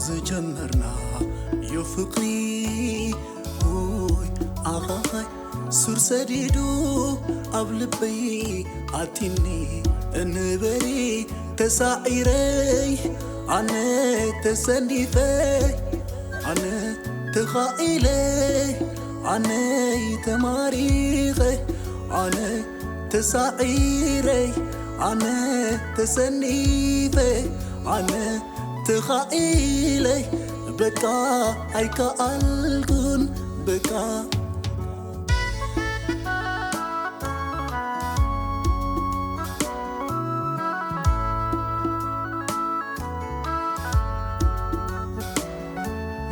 ዝጀመርናዮ ፍቕሪ፣ ውይ፣ ኣኻኻይ ሱር ሰዲዱ ኣብ ልበይ ኣቲኒ፣ እንበሪ ተሳዒረይ፣ ኣነ ተሰኒፈ፣ ኣነ ተኻኢለ፣ ኣነ ተማሪኸ፣ ኣነ ተሳዒረይ፣ ኣነ ተሰኒፈ፣ ኣነ ተኻኢለይ፣ በቃ ኣይከኣልኩን፣ በቃ።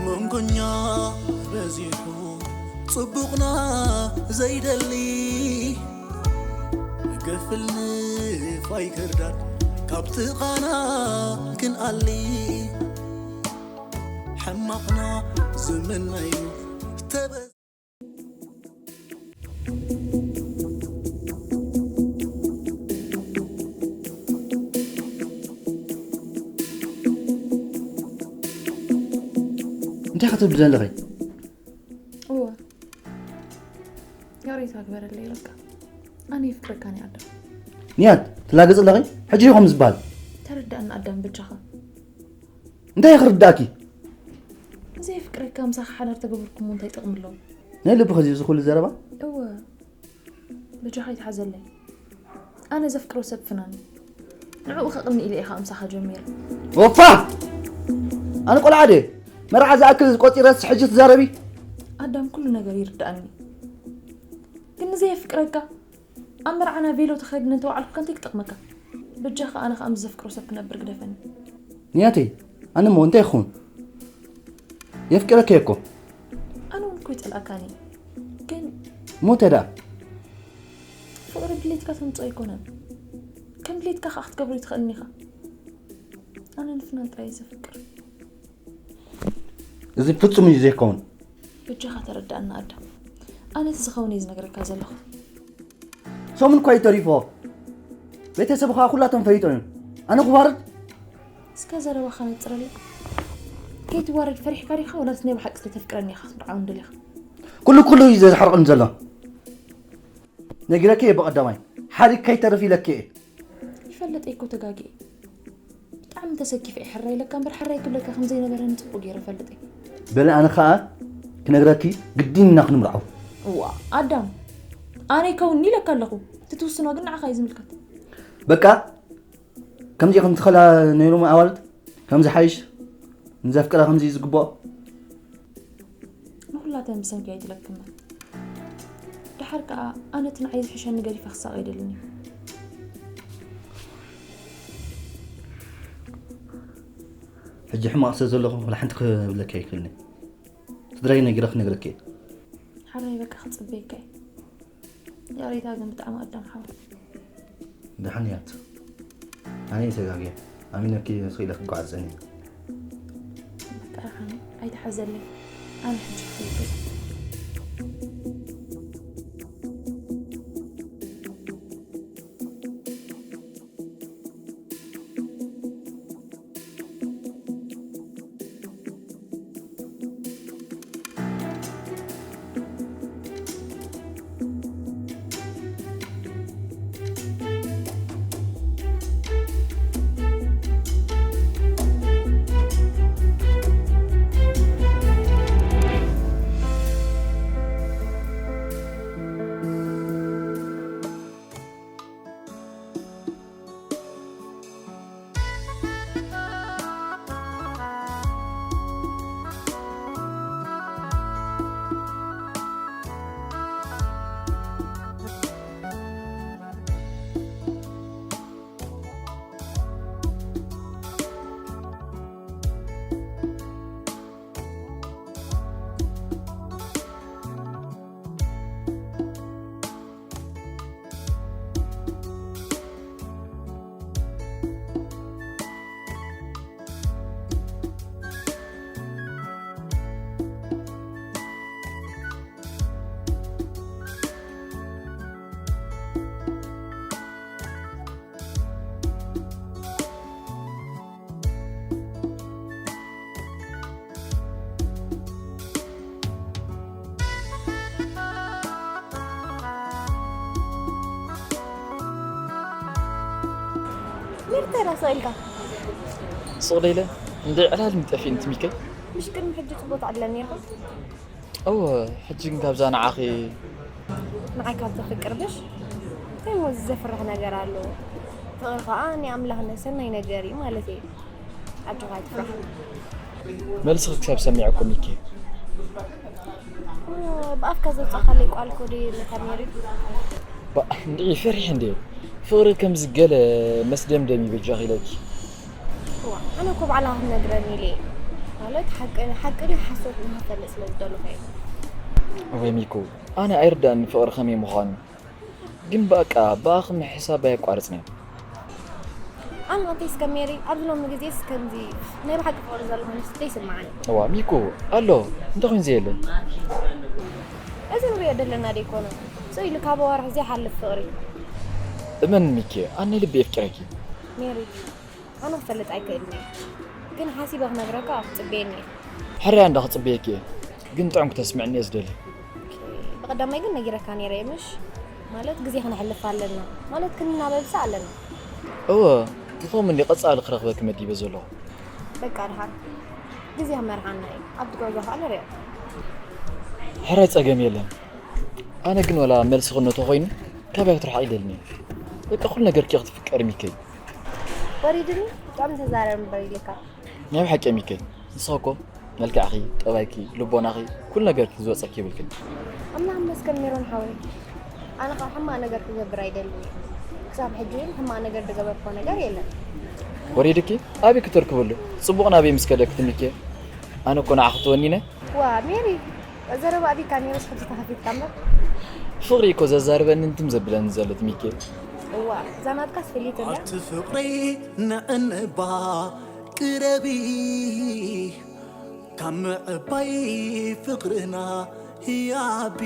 መንጎኛ በዚሑ ጽቡቕና ዘይደሊ፣ ገፍል ንፋይ ክርዳድ ካብ ጥቓና ክንኣሊ፣ ሕማቕና ዝምነዩ ተበ እንታይ ክትብል ዘለኺ? እወ፣ ይቕሬታ ግበረለይ በቃ። ኣነ የፍቅረካን እየ ኣዳም። ንያት ትላገጽ ኣለኺ? ሕጂ እዩ ከም ዝበሃል። ተረዳእኒ ኣዳም በጃኻ። እንታይ ክርዳእኪ? ንዘየፍቅረካ ምሳኻ ሓዳር ተገበርኩሞ እንታይ ጥቕሚ ኣለዎ? ናይ ልብኺ እዚ ኩሉ ዘረባ? እወ፣ በጃኻ ይትሓዘለይ። ኣነ ዘፍቅሮ ሰብ ፍናን እዩ። ንዕኡ ከቕኒ ኢለ ኢኻ ምሳኻ ጀሚረ። ወፋ! ኣነ ቆልዓ ድየ? መርዓ ዝኣክል ቆጺረስ ሕጂ ትዛረቢ? ኣዳም ኩሉ ነገር ይርዳእኒ። ግን ንዘየፍቅረካ ኣብ መርዓና ቬሎ ተኸዲነ እንተወዓልኩካ እንታይ ክጠቕመካ? በጃኻ ኣነ ከኣ ምስ ዘፍቅሮ ሰብ ክነብር ግደፈኒ። ንያተይ፣ ኣነ እሞ እንታይ ክኸውን? የፍቅረካ እየ እኮ። ኣነ እውን እኮ ይጸልኣካኒ። ግን ሞተ ደኣ? ፍቕሪ ድሌትካ ተምጽኦ ኣይኮነን። ከም ድሌትካ ከኣ ክትገብሮ ኣይትኽእልን ኢኻ። ኣነ ንፍናን ጥራይ እየ ዘፍቅር። እዚ ፍጹም እዩ ዘይከውን። በጃኻ ተረዳእና ኣዳም። ኣነ እቲ ዝኸውን እየ ዝነግረካ ዘለኹ። ሰሙን እኳ እዩ ተሪፎ። ቤተሰብ ኸዓ ኩላቶም ፈሊጦም እዮም። ኣነ ክዋርድ? እስከ ዘረባኻ ነጽረለይ። ከይትዋረድ ፈሪሕካ ዲኻ ወላስ ናይ ብሓቂ ስለ ተፍቅረኒ ኢኻ ክትምርዓውን ደሊኻ? ኩሉ ኩሉ እዩ ዘዝሓርቐኒ ዘሎ። ነጊረኪ እየ ብቐዳማይ። ሓሪግ ከይተርፍ ኢለኪ እየ። ይፈልጥ እየ እኮ ተጋጊየ። ብጣዕሚ ተሰኪፈ እየ ሕራይ ኢለካ እምበር ሕራይ ክብለካ ከም ዘይነበረኒ ጽቡቕ ገይረ እፈልጥ እየ። በሊ ኣነ ኸዓ ክነግረኪ ግድን ኢና ክንምርዓው። እዋ ኣዳም ኣነ ይከውንኒ ኢለካ ኣለኹ። እቲ ትውስኖ ግን ንዓኻ እዩ ዝምልከት። በቃ ከምዚ ከም ትኸላ ነይሮም ኣዋልድ ከምዚ ሓይሽ ንዘፍቅራ ከምዚ እዩ ዝግብኦ። ንኹላተን ብሰንኪ ኣይትለክመን። ደሓር ከኣ ኣነ እቲ ንዓይ ዝሕሸኒ ገዲፈ ክሳቐ ኣይደልን እየ። ሕጂ ሕማቕ ስለ ዘለኹ ወላ ሓንቲ ክብለኪ ኣይክእልን እየ። ስድራይ ነጊረ ክነግረኪ እየ። ሓራይ በቃ ክጽበየካ እየ። ይቕሬታ ግን ብጣዕሚ ኣዳም ሓወይ። ደሓን እያ። ኣነ እየ ተጋግየ። ኣሚነኪ ስኢለ ክጓዓዝ ጸኒሐ። በቃ ደሓን ኣይትሓዘለይ። ኣነ ሕጂ ክኸይድ ገዛ። ስቕ ኢልካ። ስቕ ኢለ እንደ ዕላል ምጠፊእን ትሚከይ። ምሽ ቅድሚ ሕጂ ጽቡቕ ትዕድለን ነርካ። እወ፣ ሕጂ ግን ካብዛ ንዓኺ ንዓይ ካብ ተፍቅር ብሽ እንታይ ሞ ዘፍርሕ ነገር ኣሎ? ፍቕሪ ከኣ ናይ ኣምላኽ ሰናይ ነገር እዩ ማለት እዩ። ኣጆኻ ኣይትፍራሕ። መልስኺ ክሳብ ሰሚዐ እኮ ሚኪ። ኦ፣ ብኣፍካ ዘውጻእካለይ ቃል እኮ ድዩ ነታ ሜሪ? ባ፣ እንድዒ ፈሪሕ እንድየ። ፍቕሪ ከምዚ ገለ መስደምደም ይበጃኺ ኢለኪ። እዋ፣ ኣነ እኮ ባዕላ ክትነግረኒ ኢለ እየ። ማለት ሓቂ፣ ሓቂ ድዩ ሓሶት ንኽፈልጥ ስለ ዝደለኹ እየ። ወይ ሚኩ፣ ኣነ ኣይርዳእን ፍቕሪ ከመይ ምዃኑ። ግን በቃ፣ ብኣኺ ምሕሳብ ኣየቋርጽን እየ። ኣነ እንተይስ ከም ሜሪ፣ ኣብዚ ሎሚ ግዜስ ከምዚ ናይ ብሓቂ ፍቕሪ ዘሎ ኮይኑ ስለ ይስምዓኒ። እዋ፣ ሚኩ፣ ኣሎ፣ እንታይ ኮይኑ ዘየለ? እዚ ንሪኦ ዘለና ደይኮነ? ስቕ ኢሉ ካብ ኣዋርሕ ዘይሓልፍ ፍቕሪ። እመን ሚኪ፣ ኣነ ልቢ የፍቅረኪ። ሜሪ፣ ኣነ ክፈልጥ ኣይክእልን እየ። ግን ሓሲበ ክነግረካ ክትጽበየኒ እየ። ሕራይ እንዳ ክጽበየኪ እየ። ግን ጥዑም ክተስምዕኒ እየ ዝደሊ። ኦኬ፣ ብቐዳማይ ግን ነጊረካ ነይረ እየ፣ ምሽ? ማለት ግዜ ክነሕልፍ ኣለና። ማለት ክንናበብስ ኣለና። እወ፣ ብኸምኡ እንዲ ቀጻሊ ክረኽበኪ መዲበ ዘለኹ። በቃ ድሓን ግዜ ክመርሓና እዩ። ኣብቲ ጉዕዞ ከኣ ንሪኦ። ሕራይ ጸገም የለን። ኣነ ግን ወላ መልሲ ክነቶ ኮይኑ ካባይ ክትርሕቕ ይደልን እየ። በቃ ኩሉ ነገርኪ ክትፍቀሪ ሚከይ። ወሪድኒ ብጣዕሚ ተዛረብ እምበር ኢልካ። ናይ ብሓቂ ሚከይ። ንስኺ እኮ መልክዕኺ፣ ጠባይኪ፣ ልቦናኺ፣ ኩሉ ነገርኪ ዝወጸኪ የብልክን። ኣምላኽ ይመስገን ሜሮን ሓወይ። ኣነ ካብ ሕማቕ ነገር ክገብር ኣይደልን እየ። ክሳብ ሕጂ እውን ሕማቕ ነገር ዝገበርኩዎ ነገር የለን። ወሪድኪ ኣበይ ክተርክብሉ? ጽቡቕ ናበይ ምስ ከደ ክትምኪ? ኣነ እኮ ንዓኺ ተወኒነ። ዋ ሜሪ፣ ዘረባ ኣቢካ ኔሮስ ሕጂ ተኸፊትካ እምበር። ፍቕሪ እኮ ዘዛርበንን ትም ዘብለንን ዘሎ ትሚኬ። እዋ፣ እዛ ናትካስ ፍልይቲ እንድያ። ኣቲ ፍቕረይ ንዕንባ ቅረቢ፣ ካብ ምዕባይ ፍቕርና ህያቢ።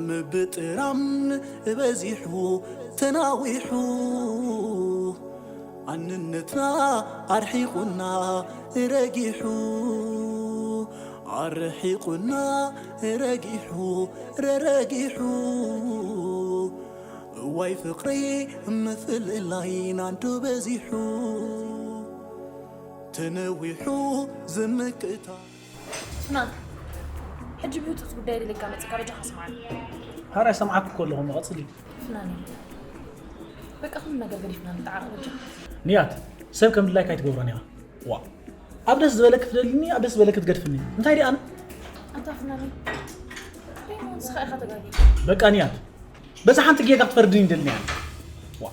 ምብጥራም በዚሑ ተናዊሑ፣ ኣንነትና ኣርሒቑና ረጊሑ፣ ኣርሒቑና ረጊሑ፣ ረረጊሑ። እዋይ ፍቕረይ ምፍልላይና እንዶ በዚሑ፣ ተነዊሑ ዝምክእታ። ፍናን፣ ሕጂ ብህጹጽ ጉዳይ ደሊካ መጺእካ በጃኻ ስምዓኒ። ሓራይ ሰምዓክ እኮ ኣለኹ፣ ቀጽሊ። ፍናን፣ በቃ ኩሉ ነገር ገዲፍና ንተዓረቕ በጃኻ። ንያት፣ ሰብ ከም ድላይካ ኣይትገብሮን ኢኻ። ዋ፣ ኣብ ደስ ዝበለኪ ትደልኒ፣ ኣብ ደስ ዝበለኪ ትገድፍኒ። እንታይ ደኣ ኣነ? ኣንታ ፍናን፣ ደይሞ ንስኻ ኢኻ ተጋጊኻ። በቃ ንያት፣ በዛ ሓንቲ ጌጋ ክትፈርድኒ ይደልኒ ኣነ። ዋ፣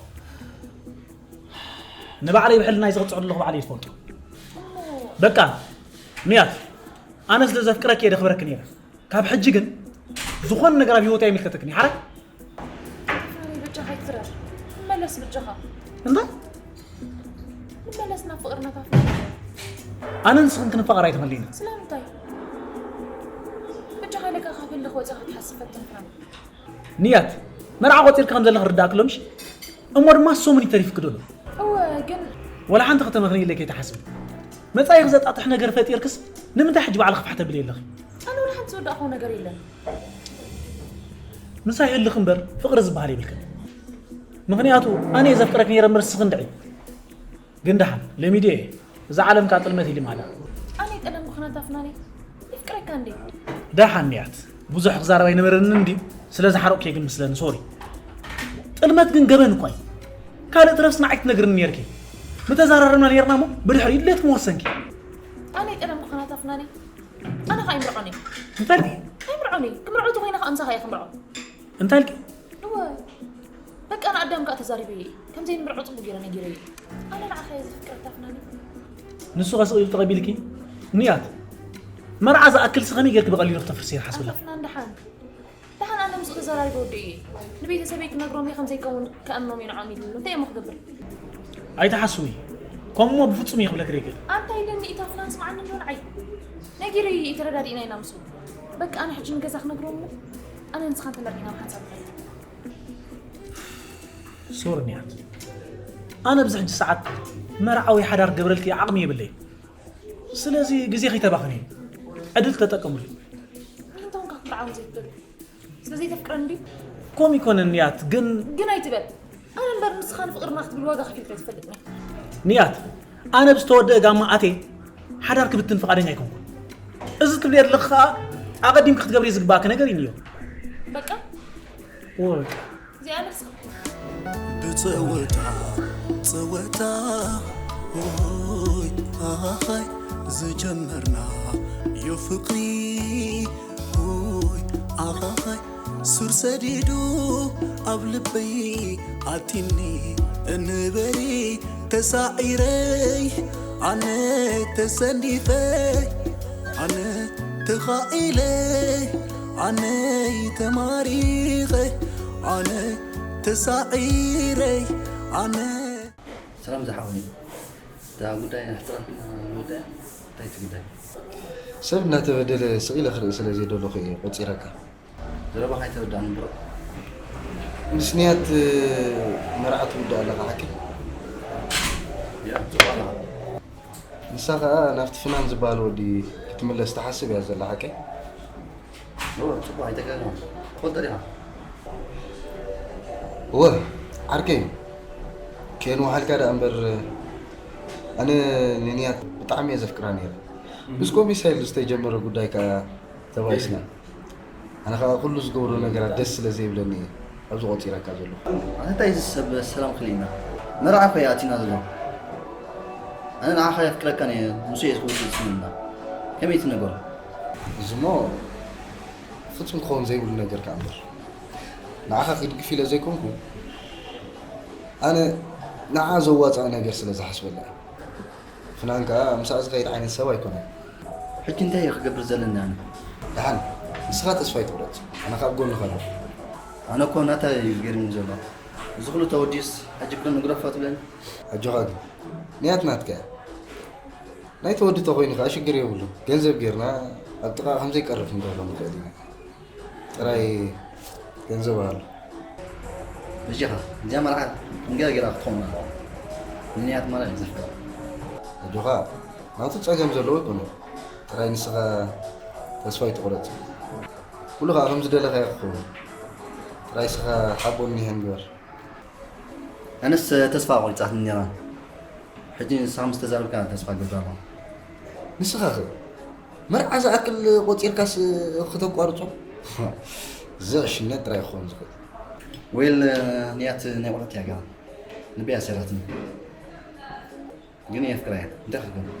ንባዕለይ ብሕልናይ ዝቕጽዕ ኣለኹ ባዕለይ ዝፈልጦ። እሞ በቃ ንያት፣ ኣነ ስለ ዘፍቅረኪ እየ ደኽብረኪ ነይረ። ካብ ሕጂ ግን ዝኾነ ነገር ኣብ ህይወት ኣይምልከተክን እዩ። ሓራይ? ፍናን፣ በጃኻ ኣይትዝረብ። ንመለስ በጃኻ። እንታይ? ንመለስ ናብ ፍቕርና ታፍና። ኣነ ንስኽን ክንፋቐር ኣይተመልይና። ስለምንታይ? በጃኻ ኢለካ ካብ ህልኽ ወፂኻ ክትሓስብ ፈትን ፍናን። ንያት፣ መርዓ ቆጺርካ ከም ዘለኻ ክርዳእክ ኣሎ ምሽ? እሞ ድማ ሶሙን ይተሪፍክ ዶ ኣሎ? እወ፣ ግን ወላ ሓንቲ ከተመኽንይለይ ከይትሓስቢ። መጻኢኺ ዘጣጥሕ ነገር ፈጢርክስ ንምንታይ ሕጂ ባዕልኺ ፋሕ ተብሊ ኣለኺ? ኣነ ወላ ሓንቲ ዝወዳእክዎ ነገር የለን። ምሳይ ህልኽ እምበር ፍቕሪ ዝበሃል የብልክን። ምኽንያቱ ኣነ እየ ዘፍቅረክ ነይረ እምበር ንስኺ እንድዒ። ግን ደሓን ለሚደ እየ። እዛ ዓለም ከኣ ጥልመት ኢሊ ማዳ። ኣነ ጠለምኩ ናታ ፍናነይ። ይፍቅረካ እንዴ? ደሓን ንያት። ብዙሕ ክዛረብ ኣይነበረንን እንድዩ። ስለ ዝሓረቕኩ እየ ግን ምስለኒ፣ ሶሪ። ጥልመት ግን ገበን እኳ እዩ። ካልእ ትረፍስ ንዓይ ትነግርኒ ነይርኪ። ምተዛራረብና ነይርና እሞ ብድሕሪኡ ድሌትኪ ምወሰንኪ። ኣነ ጠለምኩ ናታ ፍናነይ። ኣነ ከኣ ኣይምርዖን እየ። እንታይ ኢልኪ? ኣይምርዖን እየ። ክምርዖ ተኾይነ ከኣ ምሳኻ እየ ክምርዖ። እንታይ ኢልኪ? እወ። በቃ ንኣዳም ከኣ ተዛሪበዮ እየ። ከም ዘይንምርዖ ጽቡቕ ገይረ ነጊረዮ እየ። ኣነ ንዓኻ እየ ዘፍቅረካ ፍናነይ። ንሱ ከ ስቕ ኢሉ ተቐቢልኪ? ንያት። መርዓ ዝኣክልሲ ከመይ ጌርኪ ብቐሊሉ ክተፍርሲ ይሓስብላ? ኣታ ፍናን ደሓን። ደሓን ኣነ ምስኡ ተዘራሪበ ወዲኤ እየ። ንቤተሰበይ ክነግሮም እየ ከም ዘይከውን ከእምኖም እየ ንዖም ኢሉኒ። እንታይ እየ እሞ ክገብር? ኣይትሓስዊ። ከምኡ እሞ ብፍጹም እየ ክብለኪ ዘይክእል። ኣንታ ኢለኒ እታ ፍናን ስምዓኒ እንዶ ንዓይ። ነጊረዮ እየ ተረዳዲእና ኢና ምስኡ። በቃ ኣነ ሕጂ ንገዛ ክነግሮም እሞ ኣነ ንስኻን ተመርዒና ብሓንሳብ ንኸይድ። ሶሪ ንያት፣ ኣነ ኣብዚ ሕጂ ሰዓት መርዓ ወይ ሓዳር ክገብረልኪ ዓቕሚ የብለይን። ስለዚ ግዜ ከይተባኽኒ ዕድል ተጠቀምሉ። ምእንታውን ካብ ክትርዓውን ዘይትደሊ ስለ ዘይተፍቅረኒ ድዩ? ከምኡ ይኮነን ንያት፣ ግን ግን ኣይትበል። ኣነ እምበር ንስኻ ንፍቕርና ክትብል ዋጋ ከፊልካ ኣይትፈልጥን። ንያት፣ ኣነ ብዝተወደአ ጋማ ኣትየ ሓዳር ክብትን ፍቓደኛ ኣይኮንኩን። እዚ ትብልዮ ዘለኺ ኸኣ ኣቐዲምኪ ክትገብርዮ ዝግባእኪ ነገር እዩ ንዮ። በቃ። ወይ። እዚኣ ንስኻ። ብጸወታ ጸወታ ሆይ ኣሃሃይ ዝጀመርና ዮ ፍቕሪ ሆይ ኣሃሃይ ሱር ሰዲዱ ኣብ ልበይ ኣቲኒ እንበሪ ተሳዒረይ ኣነ ተሰኒፈ ኣነ ተኻኢለ ኣነይ ተማሪኸ ኣነ ተሳዒረይ ኣነ ሰላም ዝሓወይ፣ እታ ጉዳይ ኣሕጽራትና ንወዳያ። እንታይ እቲ ጉዳይ? ሰብ እናተበደለ ስቕ ኢለ ክርኢ ስለ ዘይደለኹ እየ ቆጺረካ። ዘረባኻ ኣይተረዳእን ብሮ። ምስ ንያት መርዓ ትውድእ ኣለኻ ሓቂ? ያ፣ ጽቡቕ ኣለኻ። ንሳ ኸኣ ናብቲ ፍናን ዝበሃል ወዲ ክትምለስ ትሓስብ እያ ዘላ ሓቂ? እወ፣ ጽቡቕ ኣይተጋገኹን። ትፈልጦ ዲኻ? እወ፣ ዓርከይ፣ ከየንውሓልካ ደኣ እምበር፣ ኣነ ንንያት ብጣዕሚ እየ ዘፍቅራ ነይረ። ምስ ኮሚሳይል ዝተጀመረ ጉዳይ ከኣ ተባኢስና። ኣነ ኸኣ ኩሉ ዝገብሮ ነገራት ደስ ስለ ዘይብለኒ እየ ኣብዚ ቆጺረካ ዘለኹ። ኣነ እንታይ እዚ ሰብ ሰላም ክልኢና? መርዓ እኮ እዩ ኣቲና ዘሎ። ኣነ ንዓኻ የፍቅረካን እየ፣ ንሱ እየ ዝኽውል ዝስምና። ከመይ ትነገሮ? እዚሞ ፍጹም ክኸውን ዘይብሉ ነገር ከኣ እምበር። ንዓኻ ክድግፍ ኢለ ዘይኮንኩ፣ ኣነ ንዓ ዘዋጽኣ ነገር ስለ ዝሓስበላ እየ። ፍናን ከኣ ምሳኣ ዝኸይድ ዓይነት ሰብ ኣይኮነን። ሕጂ እንታይ እየ ክገብር ዘለኒ ኣነ? ደሓን፣ ንስኻ ተስፋ ኣይትቑረጽ። ኣነ ካብ ጎንኻ ኣለኹ። ኣነ እኮ ናታይ እዩ ገርምኒ ዘሎ። እዚ ኩሉ ተወዲስ ሕጂ ግን ንግደፎ ትብለኒ? ኣጆኻ ግን፣ ንያት ናትካ እያ። ናይ ተወዲ ተኾይኑ ከኣ ሽግር የብሉን። ገንዘብ ጌርና ኣብ ጥቓ ከም ዘይቀርብ ክንገብሮ ንኽእል ኢና። ጥራይ ገንዘብ ኣሎ። በጃኻ፣ እዚኣ መርዓ ክንገርገራ ክትኸውን ኣለዋ። ንንያት ማለት እዩ ዘፍቅራ። ኣጆኻ፣ ናቱ ጸገም ዘለዎ ኣይኮነን። ጥራይ ንስኻ ተስፋ ኣይትቑረጽ። ኩሉ ኸኣ ከም ዝደለኻዮ ክኸውን። ጥራይ ንስኻ ሓቦን እኒሀን ግበር። ኣነስ ተስፋ ቆሪጻትኒ ነይራ። ሕጂ ንስኻ ምስ ተዛረብካ ተስፋ ገብር ኣለኹ። ንስኻ ኸ መርዓ ዝኣክል ቆጺርካስ ክተቋርጾ? እዚ ዕሽነት ጥራይ ክኸውን ዝኽእል። ወይል ንያት ናይ ቁርዕት እያ ገና። ልበይ ኣሰራትኒ። ግን የፍቅራ እያ። እንታይ ክገብር?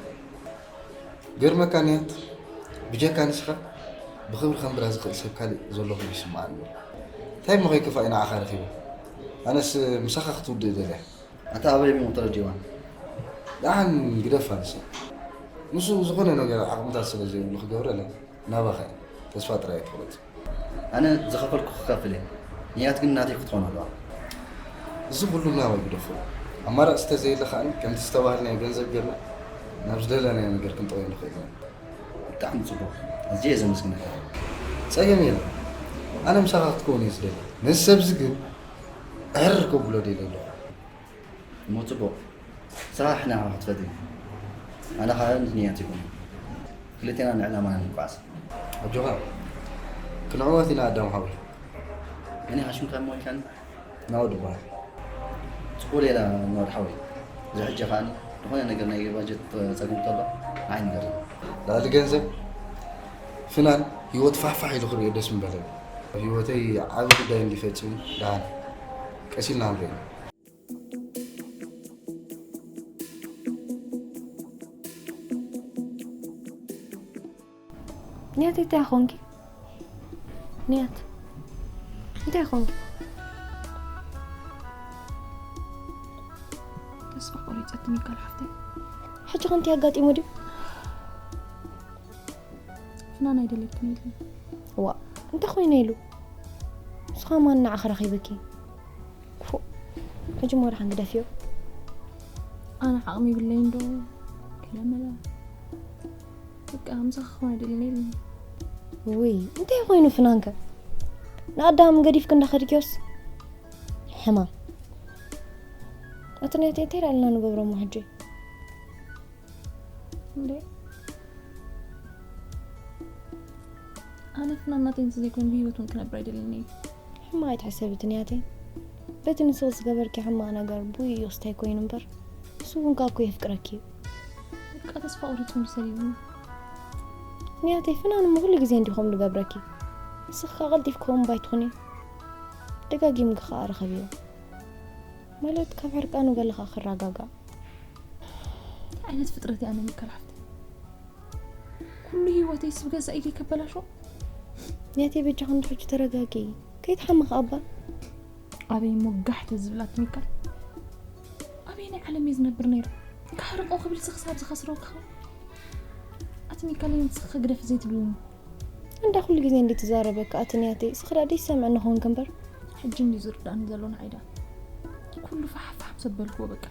ገርመካ ንያት፣ ብጀካ ንስኻ ብኽብሪ ከንብራ ዝኽእል ሰብ ካልእ ዘሎ ኮይኑ ይስምዓኒ። እንታይ እሞ ከይከፋእ ንዓኻ ረኺበ? ኣነስ ምሳኻ ክትውድእ ደልያ። ኣታ ኣበይ እሞ ተረዲእዋ? ደሓን ግደፋ ንሳ። ንሱ ዝኾነ ነገር ዓቕምታት ስለ ዘይብሉ ክገብረላ ናባኻ እዩ። ተስፋ ጥራይ ኣይትቑረጽ። ኣነ ዝኸፈልኩ ክኸፍል እየ። ንያት ግን ናተይ ክትኾን ኣለዋ። እዚ ኩሉ ናባይ ግደፎ። ኣማራጺ እንተዘየለ ከኣ ከምቲ ዝተባህልናዮ ገንዘብ ጌርና ናብ ዝደለናዮ ነገር ክንጠቕዮ ንኽእል ኢና። ብጣዕሚ ጽቡቕ። ኣዝየ እየ ዘመስግነካ። ጸገም የለን። ኣነ ምሳኻ ክትከውን እየ ዝደሊ። ነዚ ሰብዚ ግን ዕር ከብሎ ደልየ ኣለኹ። እሞ ጽቡቕ። ንስኻ ሕነ ኢኻ ክትፈትይ። ኣነ ኸኣ ንንያት ይኹን። ክልቴና ንዕላማና ንጓዓዝ። ኣጆኻ። ክንዕወት ኢና ኣዳም ሓወይ። መን ኢኻ ሽምካ እሞ ኢልካኒ? ናኦድ እበሃል። ጽቡቕ ሌላ ናኦድ ሓወይ። እዚ ሕጂ ኸኣ ዝኾነ ነገር ናይ ባጀት ጸገም እንተሎ ንዓይ ንገረኒ። ልዕሊ ገንዘብ ፍናን ህይወት ፋሕፋሕ ኢሉ ክርእዮ ደስ ምበለኒ። ኣብ ህይወተይ ዓቢ ጉዳይ እንድዩ ፈጺሙ ደሓን ቀስ ኢልና ክንርእዮ። ንያት እንታይ ኾንኪ? ንያት እንታይ ኾንኪ? ተስፋ ቆሪጸትኒ ጓል ሓፍተይ። ሕጂ ኸ እንታይ ኣጋጢሙ ድዩ? ፍናን ኣይደለክን ኢሉኒ። እዋ እንታይ ኾይነ ኢሉ? ንስኻ ማን ንዓኺ ረኺብኪ? ክፉእ። ሕጂ እሞ ደሓን ግደፍዮ። ኣነ ዓቕሚ የብለይን ዶ? ገለ መለ። በቃ ምሳኺ ክኾን ኣይደልን ኢሉኒ። ውይ እንታይ ኮይኑ ፍናንከ? ንኣዳም ገዲፍኪ እንዳኸድክዮስ? ሕማም። ኣቲ ናተይ እንታይ ደኣ ኢልና ንገብሮ እሞ ሕጂ? እንዴ ኣነ ፍናን ናተይ እንተዘይኮይኑ ብህይወት እውን ክነብር ኣይደልን እየ። ሕማቕ ኣይትሕሰቢ እቲ ንያተይ። በቲ ንስኺ ዝገበርኪ ሕማቕ ነገር ብኡ እዩ ክስታይ ኮይኑ እምበር፣ ንሱ እውን ካብ እኮ የፍቅረኪ እዩ። በቃ ተስፋ ቆሪጹ እንዲ ሰሊሉኒ። ንያተይ ፍናን እሞ ኩሉ ግዜ እንዲኹም ዝገብረኪ። ንስኺ ከኣ ቀልጢፍኪ ከምኡ ባይትኹኒ። ደጋጊምኪ ከኣ ርኸብዮ። ማለት ካብ ሕርቃኑ ገለ ከኣ ክረጋጋእ። እንታይ ዓይነት ፍጥረት እያ ኣነ ሚካል ሓፍተይ? ኩሉ ህይወተይ ስብ ገዛ ኢደይ ከበላሾ። ንያተይ በጃኺ እንዲ ሕጂ ተረጋጊ። ከይትሓምኺ ኣባ። ኣበይ እሞ ጋሕ ተዝብላት ሚካል? ኣበይ ናይ ዓለም እየ ዝነብር ነይረ? ካሕርቆ ክብል እዚ ክሳብ ዝኸስሮ ክኸውን። ኣቲ ሚካል ንስኺ ግደፊ ዘይትብልኒ። እንዳ ኩሉ ግዜ እንዲ ትዛረበካ ኣቲ ንያተይ ስኽዳ ደይ ሰምዕ ንኸውን ከንበር። ሕጂ እንዲ ዝርዳእኒ ዘሎ ንዓይ ደኣ። ኩሉ ፋሕ ፋሕ ዘበልክዎ በቃ።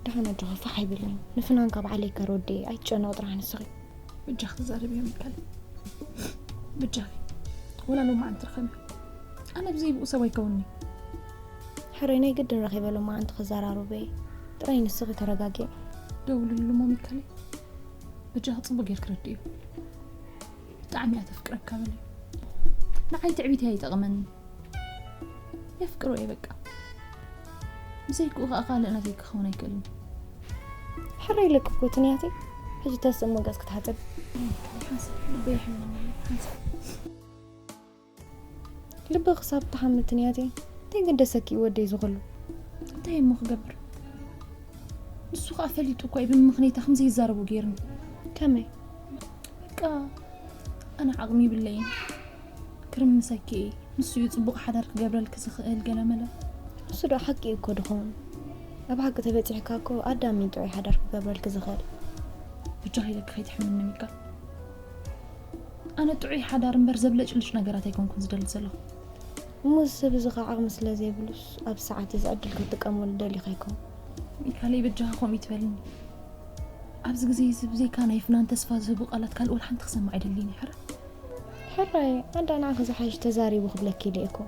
ደሓን ኣጆኺ ፋሕ ኣይበልኒ። ንፍናን ካብ ዓለይ ከር ወደይ ኣይትጨነቕ ጥራሕ ንስኺ። ብጃኺ ትዛረብዮ ሚካል። ብጃኺ። ወላ ሎማዓንቲ ርኸብዮ። ኣነ ብዘይ ብኡ ሰብ ኣይከውንኒ። ሕረይ ናይ ግድን ረኺበ ሎማዓንቲ ክዘራርበይ። ጥራይ ንስኺ ተረጋጊ። ደውልሉ እሞ ሚካለይ። በጃኺ ጽቡቅ ጌርኪ ረድእዮ። ብጣዕሚ እያ ተፍቅረካ በልዮ። ንዓይ ትዕቢት እያ ይጠቕመኒ። የፍቅሮ እየ በቃ። ብዘይክኡ ከኣ ካልእ ናተይ ክኸውን ኣይክእልን። ሕራይ ኢለኪ እኮ ትንያተይ። ሕጂ ተስእ እሞ ገጽ ክትሓጽብ። ሓንሳብ ልበይ ይሕመኒ። ሓንሳብ። ልቢ ክሳብ ትሓምም ትንያተይ። እንታይ ገደሰኪ ወደይ ዝኹሉ? እንታይ እሞ ክገብር? ንሱ ከኣ ፈሊጡ እኮ እዩ ብምኽንያታ ከምዘይዛረቡ ገይርኒ። ከመይ? በቃ ኣነ ዓቕሚ ይብለይን። ክርምሰኪ እየ። ንሱ እዩ ጽቡቕ ሓዳር ክገብረልኪ ዝኽእል ገለመለ። ንሱ ዶ ሓቂ እዩ እኮ ድኸውን? ኣብ ሓቂ ተበጺሕካ እኮ ኣዳም እዩ ጥዑይ ሓዳር ክገብረልኪ ዝኽእል። ብጃኺ ኢለኪ ከይትሕምኒ ሚካል። ኣነ ጥዑይ ሓዳር እምበር ዘብለጭልጭ ነገራት ኣይኮንኩን ዝደሊ ዘለኹ። እሞ እዚ ሰብ እዚ ኸዓ ዓቕሚ ስለ ዘይብሉስ ኣብ ሰዓት እዚ ዕድል ክትጥቀመሉ ደሊኻ ኣይኮን። ሚካለይ በጃኻ ከምኡ ይትበልኒ። ኣብዚ ግዜ እዚ ብዘይካ ናይ ፍናን ተስፋ ዝህቡ ቃላት ካልእ ወላ ሓንቲ ክሰምዕ ኣይደልን እየ ሕረ። ሕራይ ኣዳ ንዓኺ ዝሓይሽ ተዛሪቡ ክብለኪ ኢለ እኮ።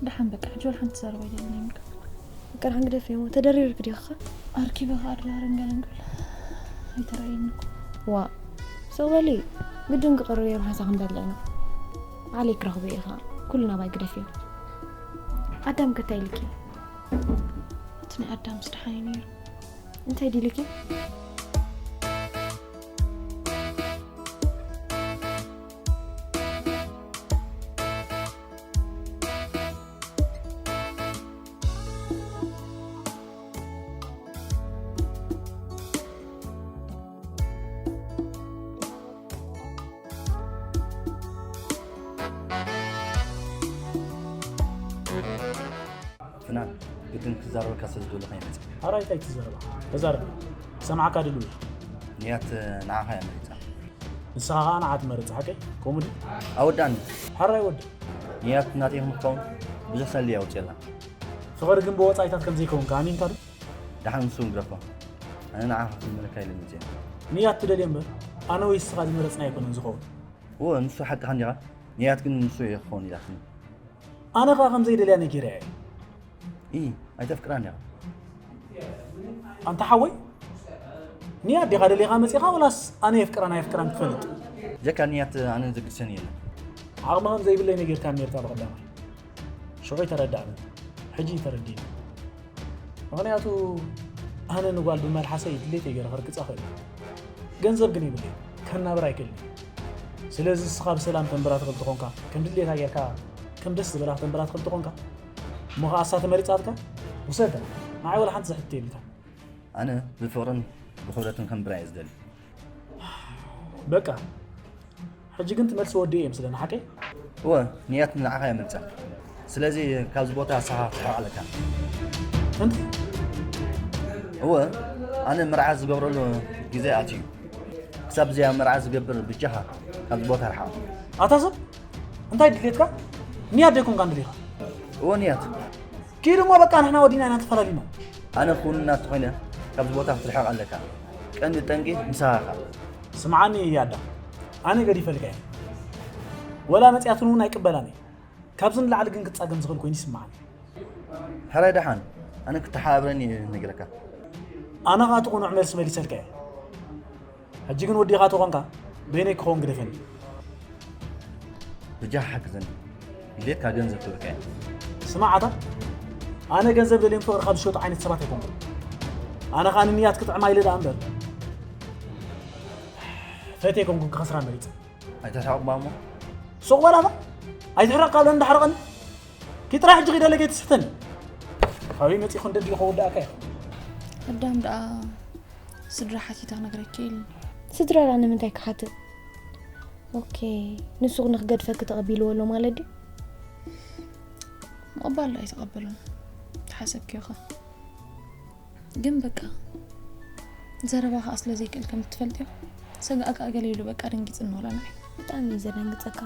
ደሓን በቃ ሕጂ ወላ ሓንቲ ትዛረብ ኣይደልን እየ ሚካል። በቃ ደሓን ግደፍዮ እሞ ተደሪርኪ ዲኺ ኸ? ኣርኪበ ኸኣ ድራር እንገለንገል ኣይተራእየኒ እኮ። ዋ ስቕ በሊ ግድን ክቕርብ እየ ምሓሳ ክንበልዕ ኢና። ባዕለይ ክረኽቦ እየ ኸኣ ኩሉ ናባይ ግደፍዮ። ኣዳም ከ እንታይ ኢልኪ? እቲ ናይ ኣዳምስ ደሓን እዩ ነይሩ። እንታይ ድልኪ? ፍናን ግድን ክዛረበካ ስለ ዝደለኹ እየ መፂእ። ኣራይ እንታይ ትዛረባ? ተዛረብ። ሰማዕካ ድሉ። ንያት ንዓኻ እያ መሪፃ። ንስኻ ኸዓ ንዓ ትመርፅ ሓቀይ? ከምኡ ድዩ? ኣወዳኒ። ሓራይ ወዲ። ንያት ናተይ ንኽትከውን ብዙሕ ሰልዲ እያ ኣውፅኤላ። ፍቕሪ ግን ብወፃኢታት ከም ዘይከውን ከ ኣሚንካ ዶ? ደሓን ንሱ ግደፎ። ኣነ ንዓኻ ክምልካ ኢለ መፅየ። ንያት ትደልዮ እምበር ኣነ ወይ ንስኻ ዝመረፅና ኣይኮነን ዝኸውን። እወ ንሱ ሓቅኻ እንዲኻ። ንያት ግን ንሱ እየ ክኸውን ኢላትኒ። ኣነ ኸኣ ከም ዘይደልያ ነጊረያ እየ። ኢ ኣይተፍቅራን ዲኻ? ኣንታ ሓወይ ንያት ዲኻ ደሊኻ መጺኻ ወላስ ኣነ የፍቅራን ኣየፍቅራን ትፈልጥ? ጀካ ንያት ኣነ ዘግድሰኒ የለን። ዓቕሚ ከም ዘይብለይ ነጊርካኒ ኔርካ ብቐዳማይ። ሽዑ ኣይተረዳእንን። ሕጂ እዩ ተረዲእኒ። ምኽንያቱ ኣነ ንጓል ብመልሓሰይ ድሌተይ ገይረ ከርግጻ እኽእል እየ። ገንዘብ ግን የብለይን። ከናብራ ኣይክእልን እየ። ስለዚ ንስኻ ብሰላም ተንብራ ትኽእል ተኾንካ፣ ከም ድሌታ ጌርካ ከም ደስ ዝበላ ክተንብራ ትኽእል ተኾንካ፣ እሞ ኸኣ እሳ ተመሪጻትካ ውሰዳ። ንዓይ ወላ ሓንቲ ዘሕትት የብልካን። ኣነ ብፍቕርን ብኽብረትን ከንብራ እየ ዝደሊ። በቃ ሕጂ ግን ትመልሲ ወዲ እየ ምስለና ሓቀይ? እወ ንያት ንዓኻ እየ መርጻ። ስለዚ ካብዚ ቦታ ንስኻ ክትርሕቕ ኣለካ። እንታይ? እወ ኣነ መርዓ ዝገብረሉ ግዜ ኣትዩ። ክሳብ እዚኣ መርዓ ዝገብር ብጃኻ ካብዚ ቦታ ርሓቕ። ኣታ ሰብ እንታይ ድሌትካ? ንያት ደይኮንካ ንድሌኻ? እወ ንያት። ኪድ እሞ በቃ ንሕና ወዲና ኢና ተፈላሊና። ኣነ ክውንና እንተኾይነ ካብዚ ቦታ ክትርሕቕ ኣለካ። ቀንዲ ጠንቂ ንስኻ ኢኻ። ስምዓኒ ኣዳም፣ ኣነ ገዲፈልካ እየ። ወላ መጺኣትኒ እውን ኣይቅበላን እየ። ካብዚ ንላዕሊ ግን ክጻገም ዝኽእል ኮይኑ ይስምዓኒ። ሕራይ ደሓን፣ ኣነ ክተሓባብረኒ እየ ነጊረካ። ኣነ ኸኣ እቲ ቅኑዕ መልሲ መሊሰልካ እየ። ሕጂ ግን ወዲኻ ተኾንካ በይነይ ክኸውን ግደፈኒ። ብጃኻ ሓግዘኒ። ድሌትካ ገንዘብ ክህበካ እየ። ስማዕ ኣታ፣ ኣነ ገንዘብ ደልዮም ፍቕርኻ ዝሸጡ ዓይነት ሰባት ኣይኮንኩን። ኣነ ኸኣ ንንያት ክጥዕማ ኢለ ደኣ እምበር፣ ፈትየ ኣይኮንኩን ክኸስራ መሪጸ። ኣይተስሕቕ እባ እሞ። ሱቕ በል ኣታ፣ ኣይትሕረቕ ካብ ሎሚ እንዳሕረቐኒ። ኪድ ጥራሕ ሕጂ ኺድ ኣለ ከይትስሕተኒ። ካበይ መጺኹ እንደድዩ ከወዳእካ ኢኻ። ኣዳም ደኣ ስድራ ሓቲታ ክነግረኪ ኢልኒ። ስድራ ደኣ ንምንታይ ክሓትት? ኦኬ፣ ንሱ ንኽገድፈኪ ተቐቢልዎ ኣሎ ማለት ድዩ? ምቕባል ኣይተቐበሎን። ተሓሰብክዮ ኸ? ግን በቃ ዘረባ ኸኣ ስለ ዘይክእል ከም እትፈልጥዮ፣ ሰጋእ ከኣ ገለ ኢሉ በቃ ደንጊጽኒ ወላ ንዓይ። ብጣዕሚ እዩ ዘደንግጸካ።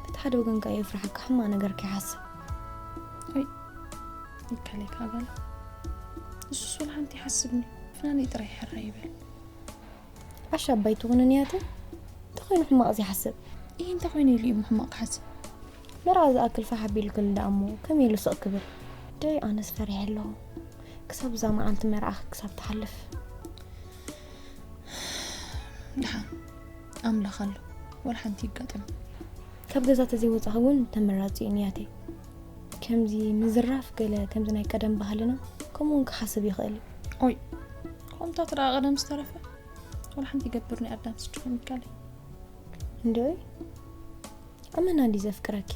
በቲ ሓደ ወገን ከኣ የፍርሓካ፣ ሕማቕ ነገር ከይሓስብ። ወይ ይከለካ በላ። እሱስ ወላ ሓንቲ ይሓስብኒ። ፍናነይ ጥራይ ሕራይ ይበል። ዓሻ ኣባይ ትኹንን እያ እተ? እንታይ ኮይኑ ሕማቕ ዘይሓስብ? ይህ እንታይ ኮይኑ ኢሉ እዩ ሕማቕ ክሓስብ? መርዓ ዝኣክል ፋሕ ኣቢሉ ክልዳ እሞ ከመይ ኢሉ ስቕ ክብል? ደይ ኣነስ ፈሪሐ ኣለኹ። ክሳብ እዛ መዓልቲ መርዓ ክሳብ ትሓልፍ። ደሓን ኣምላኽ ኣሎ። ወላ ሓንቲ ይጋጠም። ካብ ገዛ ተዘይወጻኺ እውን ተመራጺ እዩ ንያተይ። ከምዚ ምዝራፍ ገለ ከምዚ ናይ ቀደም ባህልና ከምኡ እውን ክሓስብ ይኽእል እዩ። ኦይ፣ ከምታት ደኣ ቀደም ዝተረፈ ወላ ሓንቲ ይገብር ናይ ኣዳም ስድራ ሚካለይ። እንዶይ፣ ኣመና እንዲ ዘፍቅረኪ።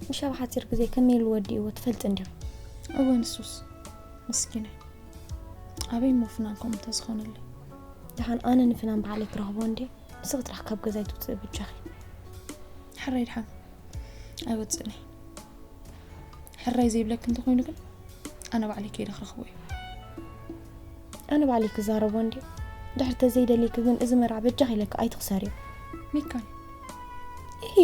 ምሽ ኣብ ሓጺር ግዜ ከመይ ኢሉ ወዲእዎ ትፈልጢ እንዲኺ? እወ፣ ንሱስ ምስኪናይ። ኣበይ እሞ ፍናን ከምኡ እንተዝኾነለይ? ደሓን ኣነ ንፍናን ባዕለይ ክረኽቦ እንዴ? ንስኺ ጥራሕ ካብ ገዛይ ትውፅኢ በጃኺ። ሕራይ ደሓን ኣይወፅእን እየ። ሕራይ ዘይብለኪ እንተኾይኑ ግን ኣነ ባዕለይ ከይደ ክረኽቦ እየ። ኣነ ባዕለይ ክዛረቦ እንዴ? ድሕሪ ተዘይደልይኪ ግን እዚ መርዓ በጃኺ ኢለኪ ኣይትኽሰርዮ። ሚካል። ኢሂ፣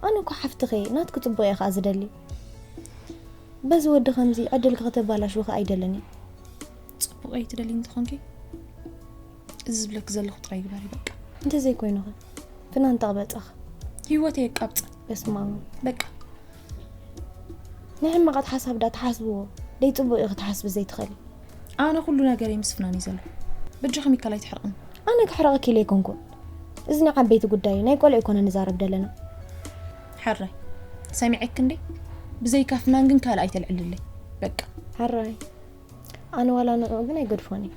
ኣነ እኮ ሓፍትኺ እየ፣ ናትኪ ፅቡቕ እየ ከዓ ዝደሊ። በዚ ወዲ ከምዚ ዕድልኪ ከተባላሽዊ ከዓ ኣይደልን እየ። ፅቡቕ እየ ትደሊ እንተኾንኪ፣ እዚ ዝብለኪ ዘለኹ ጥራይ ግበሪ በቃ። እንተዘይኮይኑ ኸ? ፍናን ተቕበፀኽ? ህይወተይ የቃብፀ። በስመ ኣብ። በቃ። ናይ ሕማቓት ሓሳብ ዳ ትሓስብዎ? ደይ ፅቡቕ ኢኺ ትሓስቢ ዘይትኽእሊ። ኣነ ኩሉ ነገረይ ምስ ፍናን እዩ ዘሎ። በጃኺ ሚካል ኣይትሕርቕኒ። ኣነ ክሕረቐኪ ኢለ ኣይኮንኩን። እዚ ናይ ዓበይቲ ጉዳይ እዩ፣ ናይ ቆልዑ ኣይኮነ ንዛረብ ደለና። ሕራይ፣ ሰሚዐኪ እንዴ? ብዘይካ ፍናን ግን ካልእ ኣይተልዕልለይ። በቃ። ሕራይ፣ ኣነ ዋላ ንዕኡ ግን ኣይገድፎን እየ።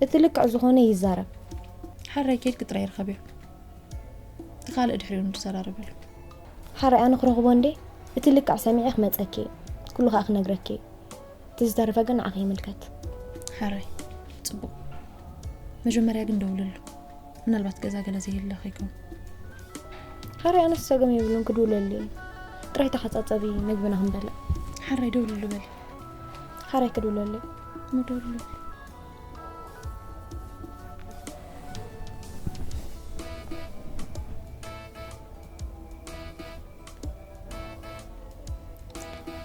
እቲ ልክዕ ዝኾነ ይዛረብ። ሕራይ ኬድኪ ጥራይ ርኸብዮ። እቲ ካልእ ድሕሪኡ ንዘራረበሉ። ሕራይ ኣነ ክረኽቦ እንዴ? እቲ ልክዕ ሰሚዐ ክመጸኪ እየ። ኩሉ ከኣ ክነግረኪ እየ። እቲ ዝተረፈ ግን ንዓኺ ይምልከት። ሕራይ፣ ጽቡቕ። መጀመርያ ግን ደውልሉ። ምናልባት ገዛ ገለ ዘይህለ ከይከውን። ሕራይ ኣነስ ጸገም የብሉን ክድውለሉ እየ። ጥራይ ተሓጻጸቢ መግብና ክንበልዕ። ሕራይ ደውልሉ በሊ። ሕራይ ክድውለሉ እየ። እሞ ደውልሉ በሊ።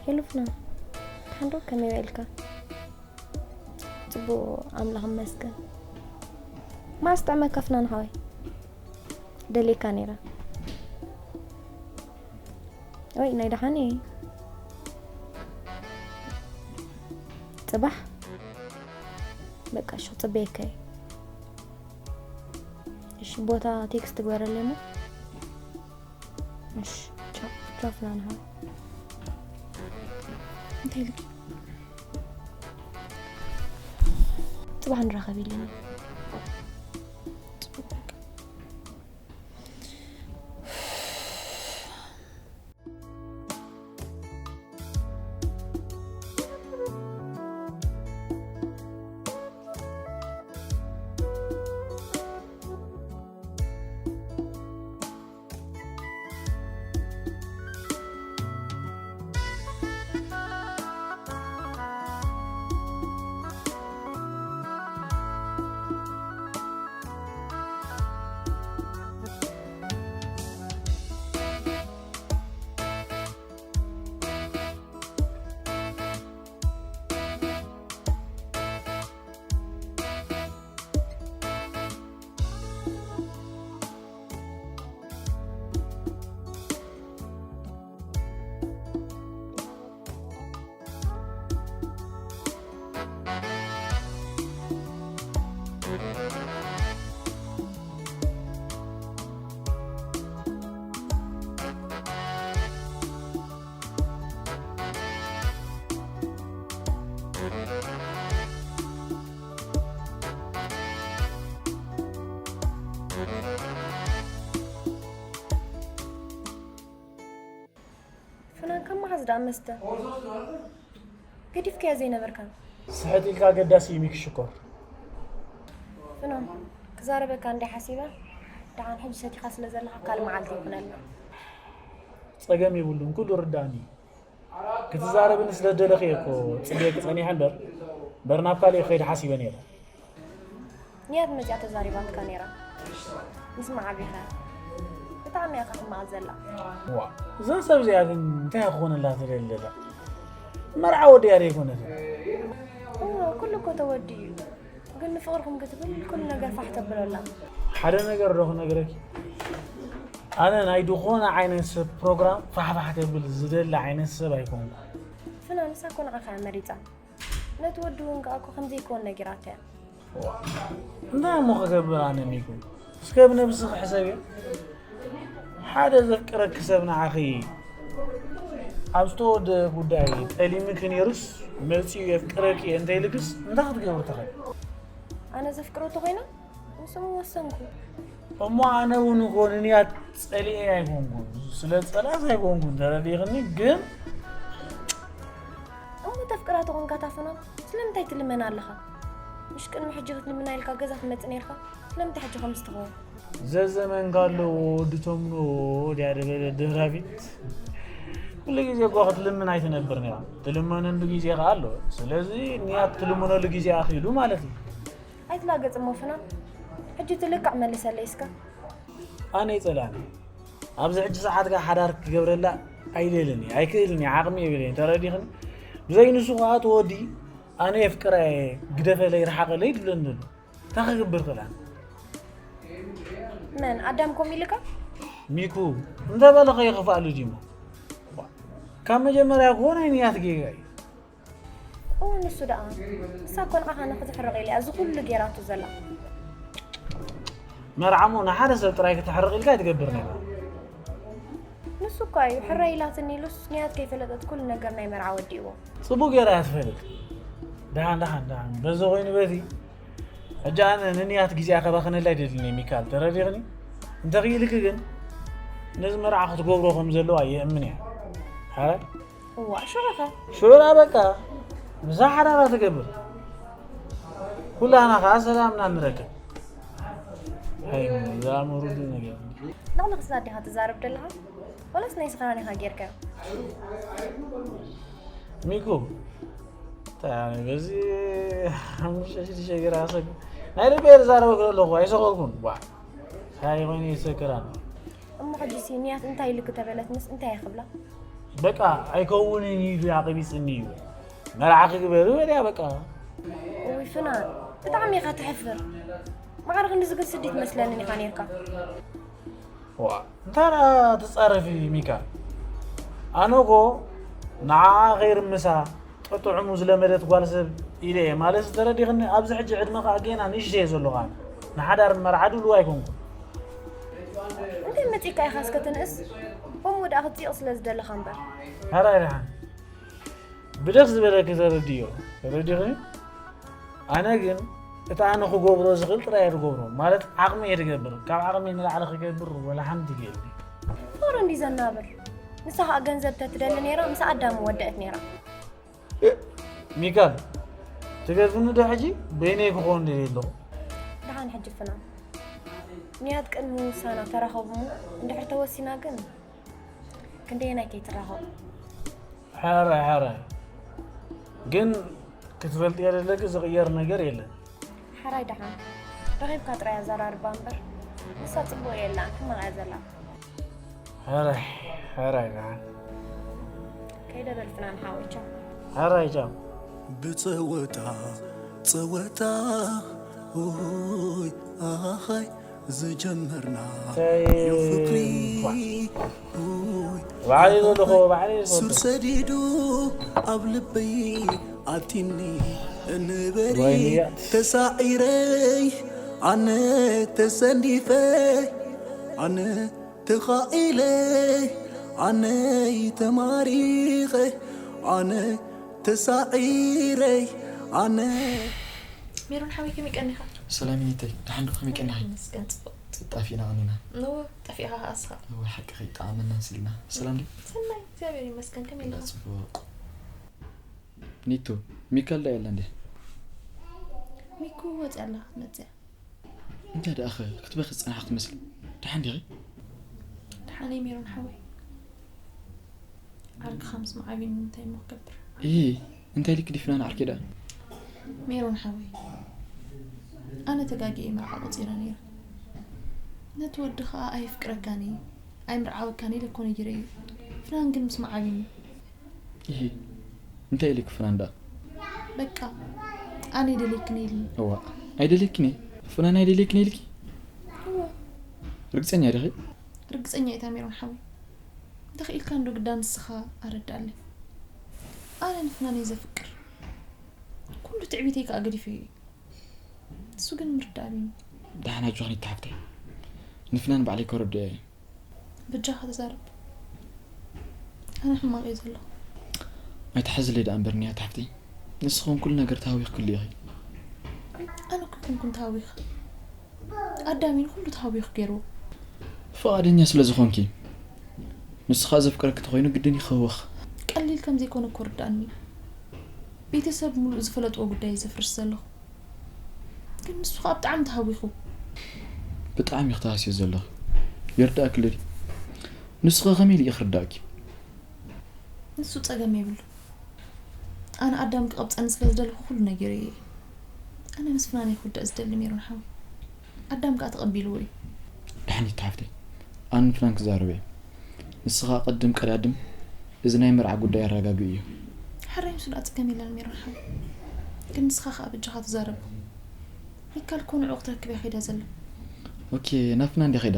ሄሎ ፍናን፣ ደሓን ዶ? ከመይ ውዒልካ? ጽቡቕ፣ ኣምላኽ ይመስገን። መዓስ ጥዕመካ ፍናን ሓወይ? ደልየካ ነይረ። ወይ ናይ ደሓን እየ። ጽባሕ? በቃ እሺ፣ ክጽበየካ እየ። እሺ፣ ቦታ ቴክስት ግበረለይ እሞ። እሺ፣ ቻው፣ ቻው ፍናን ሓወይ። እንታይ ኢልኪ? ጽባሕ ንራኸብ ኢለኒ። ጽቡቕ በቃ። ፍናን፣ ካብ መዓዝ ደኣ መስተ ገዲፍካዮ ዘይነበርካ? ስሕት ኢልካ ኣገዳሲ እዩ ሚኪ ሽኮር። ፍናን፣ ክዛረበካ እንደ ሓሲበ፣ ደሓን ሕጂ ሰቲኻ ስለ ዘለኻ ካልእ መዓልቲ ይኹነልና። ጸገም የብሉን፣ ኩሉ ርዳእኒ እዩ። ክትዛረብኒ ስለ ደለኺ እየ እኮ ጽልየኪ ጸኒሐ እምበር፣ እምበር ናብ ካልእ ክኸይድ ሓሲበ ነይረ። ንያት መጺኣ ተዛሪባትካ ነይራ። ምስ መዓቢኻ ብጣዕሚ እያ ከሕምቓ ዘላ። ዋ፣ እዛ ሰብ እዚኣ ግን እንታይ ክኾነላ ትደሊ ዘላ? መርዓ ወዲኣ ደይኮነትን? እወ፣ ኩሉ እኮ ተወዲኡ እዩ። ግን ንፍቕርኹም ክትብል ኩሉ ነገር ፋሕ ተብሎ ኣላ። ሓደ ነገር ዶ ክነግረኪ? ኣነ ናይ ዝኾነ ዓይነት ሰብ ፕሮግራም ፋሕፋሕ ከብል ዝደሊ ዓይነት ሰብ ኣይኮንኩ። ፍናን፣ ንሳ እኮ ንዓኻ እያ መሪጻ። ነቲ ወዲ እውን ከኣ እኮ ከም ዘይከውን ነጊራቶ እያ። ዋ፣ እንታይ እሞ ክገብር ኣነ ሚኩ? እስከ ብነብስኺ ሕሰብዮ። ሓደ ዘፍቅረኪ ሰብ ንዓኺ ኣብ ዝተወደበ ጉዳይ ጠሊምኪ ነይሩስ መጺኡ የፍቅረኪ እየ እንተኢልክስ እንታይ ክትገብሪ ትኽእል? ኣነ ዘፍቅሮ ተኾይነ ምስ እሙ ወሰንኩ። እሞ ኣነ እውን እኮ ንንያት ጸሊኤ ኣይኮንኩን፣ ስለ ጸላእስ ኣይኮንኩን፣ ተረዲእኽኒ። ግን እሞ ተፍቅራ ተኾንካ ታፍኖም ስለምንታይ ትልመን ኣለኻ? ምሽ ቅድሚ ሕጂ ክትልምና ኢልካ ገዛ ትመጽእ ነይርካ? ስለምንታይ ሕጂ ከምዚ ትኸውን? ዘዘመንካ ኣለዎ ወዲ ተምኖ ድያ ደበለ ደራፊት። ኩሉ ግዜ እኮ ክትልምን ኣይትነብር ነይራ። ትልመነሉ ግዜ ከኣ ኣሎ። ስለዚ ንያት ትልምነሉ ግዜ ኣኺሉ ማለት እዩ። ኣይትላገጽ እሞ ፍናን። ሕጂ ትልቃዕ መልሰለይ እስከ። ኣነ ይጸላኒ። ኣብዚ ሕጂ ሰዓት ከኣ ሓዳር ክገብረላ ኣይደልን እየ፣ ኣይክእልን እየ፣ ዓቕሚ የብለይን። ተረዲኽኒ? ብዘይ ንሱ ከኣ እቲ ወዲ ኣነ የፍቅራ እየ፣ ግደፈለይ፣ ርሓቐለይ ይብለኒ ዘሎ። እንታይ ክገብር ክእል ኣነ? መን ኣዳም ኮም ኢልካ? ሚኩ እንተበለ ከይኽፍኣሉ ድዩ እሞ? ካብ መጀመርያ እኮ ናይ ንያት ጌጋ እዩ። እወ፣ ንሱ ደኣ ንሳ እኮ ንዓኻ ንኽትሕርቕ ኢላ እያ እዚ ኩሉ ጌራቶ ዘላ። መርዓ እሞ ንሓደ ሰብ ጥራይ ክትሕርቕ ኢልካ ኣይትገብር ነይራ። ንሱ እኳ እዩ ሕራይ ኢላትኒ ኢሉስ ንያት ከይፈለጠት ኩሉ ነገር ናይ መርዓ ወዲእዎ። ጽቡቕ ጌራ እያ ትፈልጥ። ደሓን፣ ደሓን፣ ደሓን። በዚ ኮይኑ በቲ ሕጂ ኣነ ንንያት ግዜኣ ከባኽነላ ኣይደልን እየ ሚካል፣ ተረዲኽኒ? እንተኽኢልኪ ግን ነዚ መርዓ ክትገብሮ ከም ዘለዋ ይእምን እየ። ሓራይ? እዋእ፣ ሽዑ ኸ? ሽዑ ደኣ በቃ ምሳ ሓዳራ ትገብር። ኩላና ኸኣ ሰላምና ንረክብ። ኣይ፣ እዛ ምሩዱ ነገር። ንቕንቕ ስላ ዲኻ ትዛረብ ዘለኻ? ዋላስ ናይ ስኽራን ኢኻ ጌርካዮ? ሚኩ፣ ታ-፣ በዚ ሓሙሽተ ሽዱሽተ ገይረ ኣሰግ-፣ ናይ ልበይ ዝዛረበ ክሎ ኣለኹ፣ ኣይሰኸርኩን። ዋ፣ እንታይ ኮይኑ ይሰክራን? እሞ ሕጂሲ ንያት እንታይ ኢልክ ተበለትንስ እንታይ እየ ክብላ? በቃ ኣይከውንን ኢሉ ኣቐቢጽኒ እዩ። መርዓ ክግበር በልያ በቃ። እውይ ፍናን፣ ብጣዕሚ ኢኻ ተሕፍር። ማዕረ ክንድዚ ግን ስዲ ትመስለንን ኢኻ ኔርካ። ዋ፣ እንታይ ደኣ ትጻረፊ ሚካ? ኣነ እኮ ንዓኣ ከይርምሳ ጥጥዕሙ ዝለመደት ጓል ሰብ ኢለ እየ። ማለት ተረዲኽኒ፣ ኣብዚ ሕጂ ዕድመ ከኣ ጌና ንእሽተይ እየ ዘለኹ ኣነ። ንሓዳር መርዓ ድሉው ኣይኮንኩን። እንታይ መጺእካ ኢኻ እስከ ትንእስ? ከምኡ ደኣ ክትጽይቕ ስለ ዝደለኻ እምበር። ሕራይ ደሓን። ብደስ ዝበለኪ ተረድዮ። ተረዲኽኒ? ኣነ ግን እቲ ኣነ ክገብሮ ዝኽእል ጥራይ እየ ዝገብሮ። ማለት ዓቕሚ እየ ዝገብር። ካብ ዓቕሚ ንላዕሊ ክገብር ወላ ሓንቲ የብለይን። ፍቕሪ እንዲ ዘናብር። ንሳ ኸኣ ገንዘብ ተትደሊ ነይራ፣ ምስ ኣዳም ወደአት ነይራ። እ፣ ሚካል፣ ትገርፍኒ ዶ ሕጂ? በይነይ ክኸውን ደልየ ኣለኹ። ደሓን ሕጂ ፍናን። ንያት ቅድሚ ውሳና ተራኸቡ እሞ፣ እንድሕር ተወሲና ግን ክንደየናይ ከይትራኸቡ? ሕራይ፣ ሕራይ። ግን ክትፈልጥዮ ዘለኪ ዝቕየር ነገር የለን። ሕራይ ደሓን። ረኺብካ ጥራይ ኣዘራርባ እምበር። ንሳ ጽቡቕ የላን፣ ሕማቕ እያ ዘላ። ሕራይ፣ ሕራይ ደሓን። ከይደ በል ፍናን ሓወይ፣ ቻው። ሕራይ ቻው። ብጸወታ ጸወታ፣ ሆይ ኣኻይ ዝጀመርና፣ ተይ፣ ፍቕሪ፣ ዋ። ሆይ ባዕለይ ዘለኹ፣ ኣኻይ ባዕለይ ዝፈልጦ። ሱር ሰዲዱ ኣብ ልበይ ኣቲኒ፣ እንበሪ ወይንያት። ተሳዒረይ ኣነ ተሰኒፈ፣ ኣነ ተኻኢለ፣ ኣነ ተማሪኸ፣ ኣነ ተሳዒረይ፣ ኣነ። ሜሮን ሓወይ ከመይ ቀኒኻ? ሰላም ይነተይ፣ ደሓን ዶ ከመይ ቀኒኺ? ይመስገን ጽቡቕ። ጠፊእና ቀኒና። እወ፣ ጠፊእኻ ኸኣ እስኻ። እወ፣ ሓቂ ኸይጠዓመና ስልና። ሰላም ድዩ? ሰናይ፣ እግዚኣብሔር ይመስገን። ከመይ ኣለኻ? ጽቡቕ። ኒቱ፣ ሚካል ዳ የላ እንዴ? ሚኩ ወፂኣ ኣላ ክትመፅእ እያ። እንታይ ደኣ ኸ ክትበኺ ዝጸናሕኪ ትመስሊ? ደሓን ዲኺ? ደሓን እየ ሜሮን ሓወይ። ዓርክኻ ምስ መዓቢኒ እንታይ እሞ ክገብር? ኢ እንታይ ኢልኪ ድዩ ፍናን ዓርከይ ደኣ? ሜሮን ሓወይ፣ ኣነ ተጋግየ መርዓ ቆጺረ ነይረ። ነቲ ወዲ ኸኣ ኣየፍቅረካን እየ፣ ኣይምርዓወካን ኢለ እኮ ነጊረዮ። ፍናን ግን ምስ መዓቢኒ። ኢ እንታይ ኢልኪ ፍናን ደኣ? በቃ ኣነ ኣይደልየክን እየ ኢሉኒ። እዋ ኣይደልየክን እየ ፍናን ኣይደልየክን እየ ኢልኪ? እወ ርግጸኛ ዲኺ? ርግጸኛ እየ ታሜሮን ሓወይ። እንተኽኢልካ እንዶ ግዳ ንስኻ ኣረድኣለይ። ኣነ ንፍናን እየ ዘፍቅር። ኩሉ ትዕቢተይ ከኣ ገዲፈዮ እየ። እሱ ግን ምርዳእ ኣብዩኒ። ደሓን ኣጆኽኒ እታ ሓፍተይ። ንፍናን ባዕለይ ከረድኦ እየ። በጃኻ ተዛረብ። ኣነ ሕማቕ እየ ዘለኹ። ኣይትሓዝለይ ደኣ እምበር ንያት ሓፍተይ። ንስኺ እውን ኩሉ ነገር ተሃዊኽክሉ ኢኺ። ኣነ እኮ ኣይኮንኩን ተሃዊኸ። ኣዳም እዩ ንኹሉ ተሃዊኹ ገይርዎ። ፍቓደኛ ስለ ዝኾንኪ። ንሱ ኸኣ ዘፍቅረኪ ተኾይኑ ግድን እዩ ክህወኽ። ቀሊል ከም ዘይኮነ እኮ ርድኣኒ እዩ። ቤተሰብ ሙሉእ ዝፈለጥዎ ጉዳይ እዩ ዘፍርስ ዘለኹ። ግን ንሱ ኸኣ ብጣዕሚ ተሃዊኹ። ብጣዕሚ ኢኺ ተሃስዮ ዘለኺ። ይርድኣኪ ኣሎ ድዩ? ንሱ ኸ ከመይ ኢሉ እዩ ክርድኣኪ? ንሱ ጸገም የብሉን። ኣነ ኣዳም ክቐብጸኒ ስለ ዝደለኹ ኩሉ ነጊረዮ እየ። ኣነ ምስ ፍናን እየ ክውዳእ ዝደሊ ሜሮን ሓወይ። ኣዳም ከኣ ተቐቢልዎ እዩ። ደሓን እታ ሓፍተይ፣ ኣነ ፍናን ክዛረብ እየ። ንስኻ ቅድም ቀዳድም እዚ ናይ መርዓ ጉዳይ ኣረጋግእዮ። ሕራይ ንሱ ደኣ ጸገም የለን ሜሮን ሓወይ። ግን ንስኻ ከኣ በጃኻ ተዛረቦ። ሚካል እኮ ንዕኡ ክትረክብ እያ ከይዳ ዘላ። ኦኬ፣ ናብ ፍናን ድያ ከይዳ?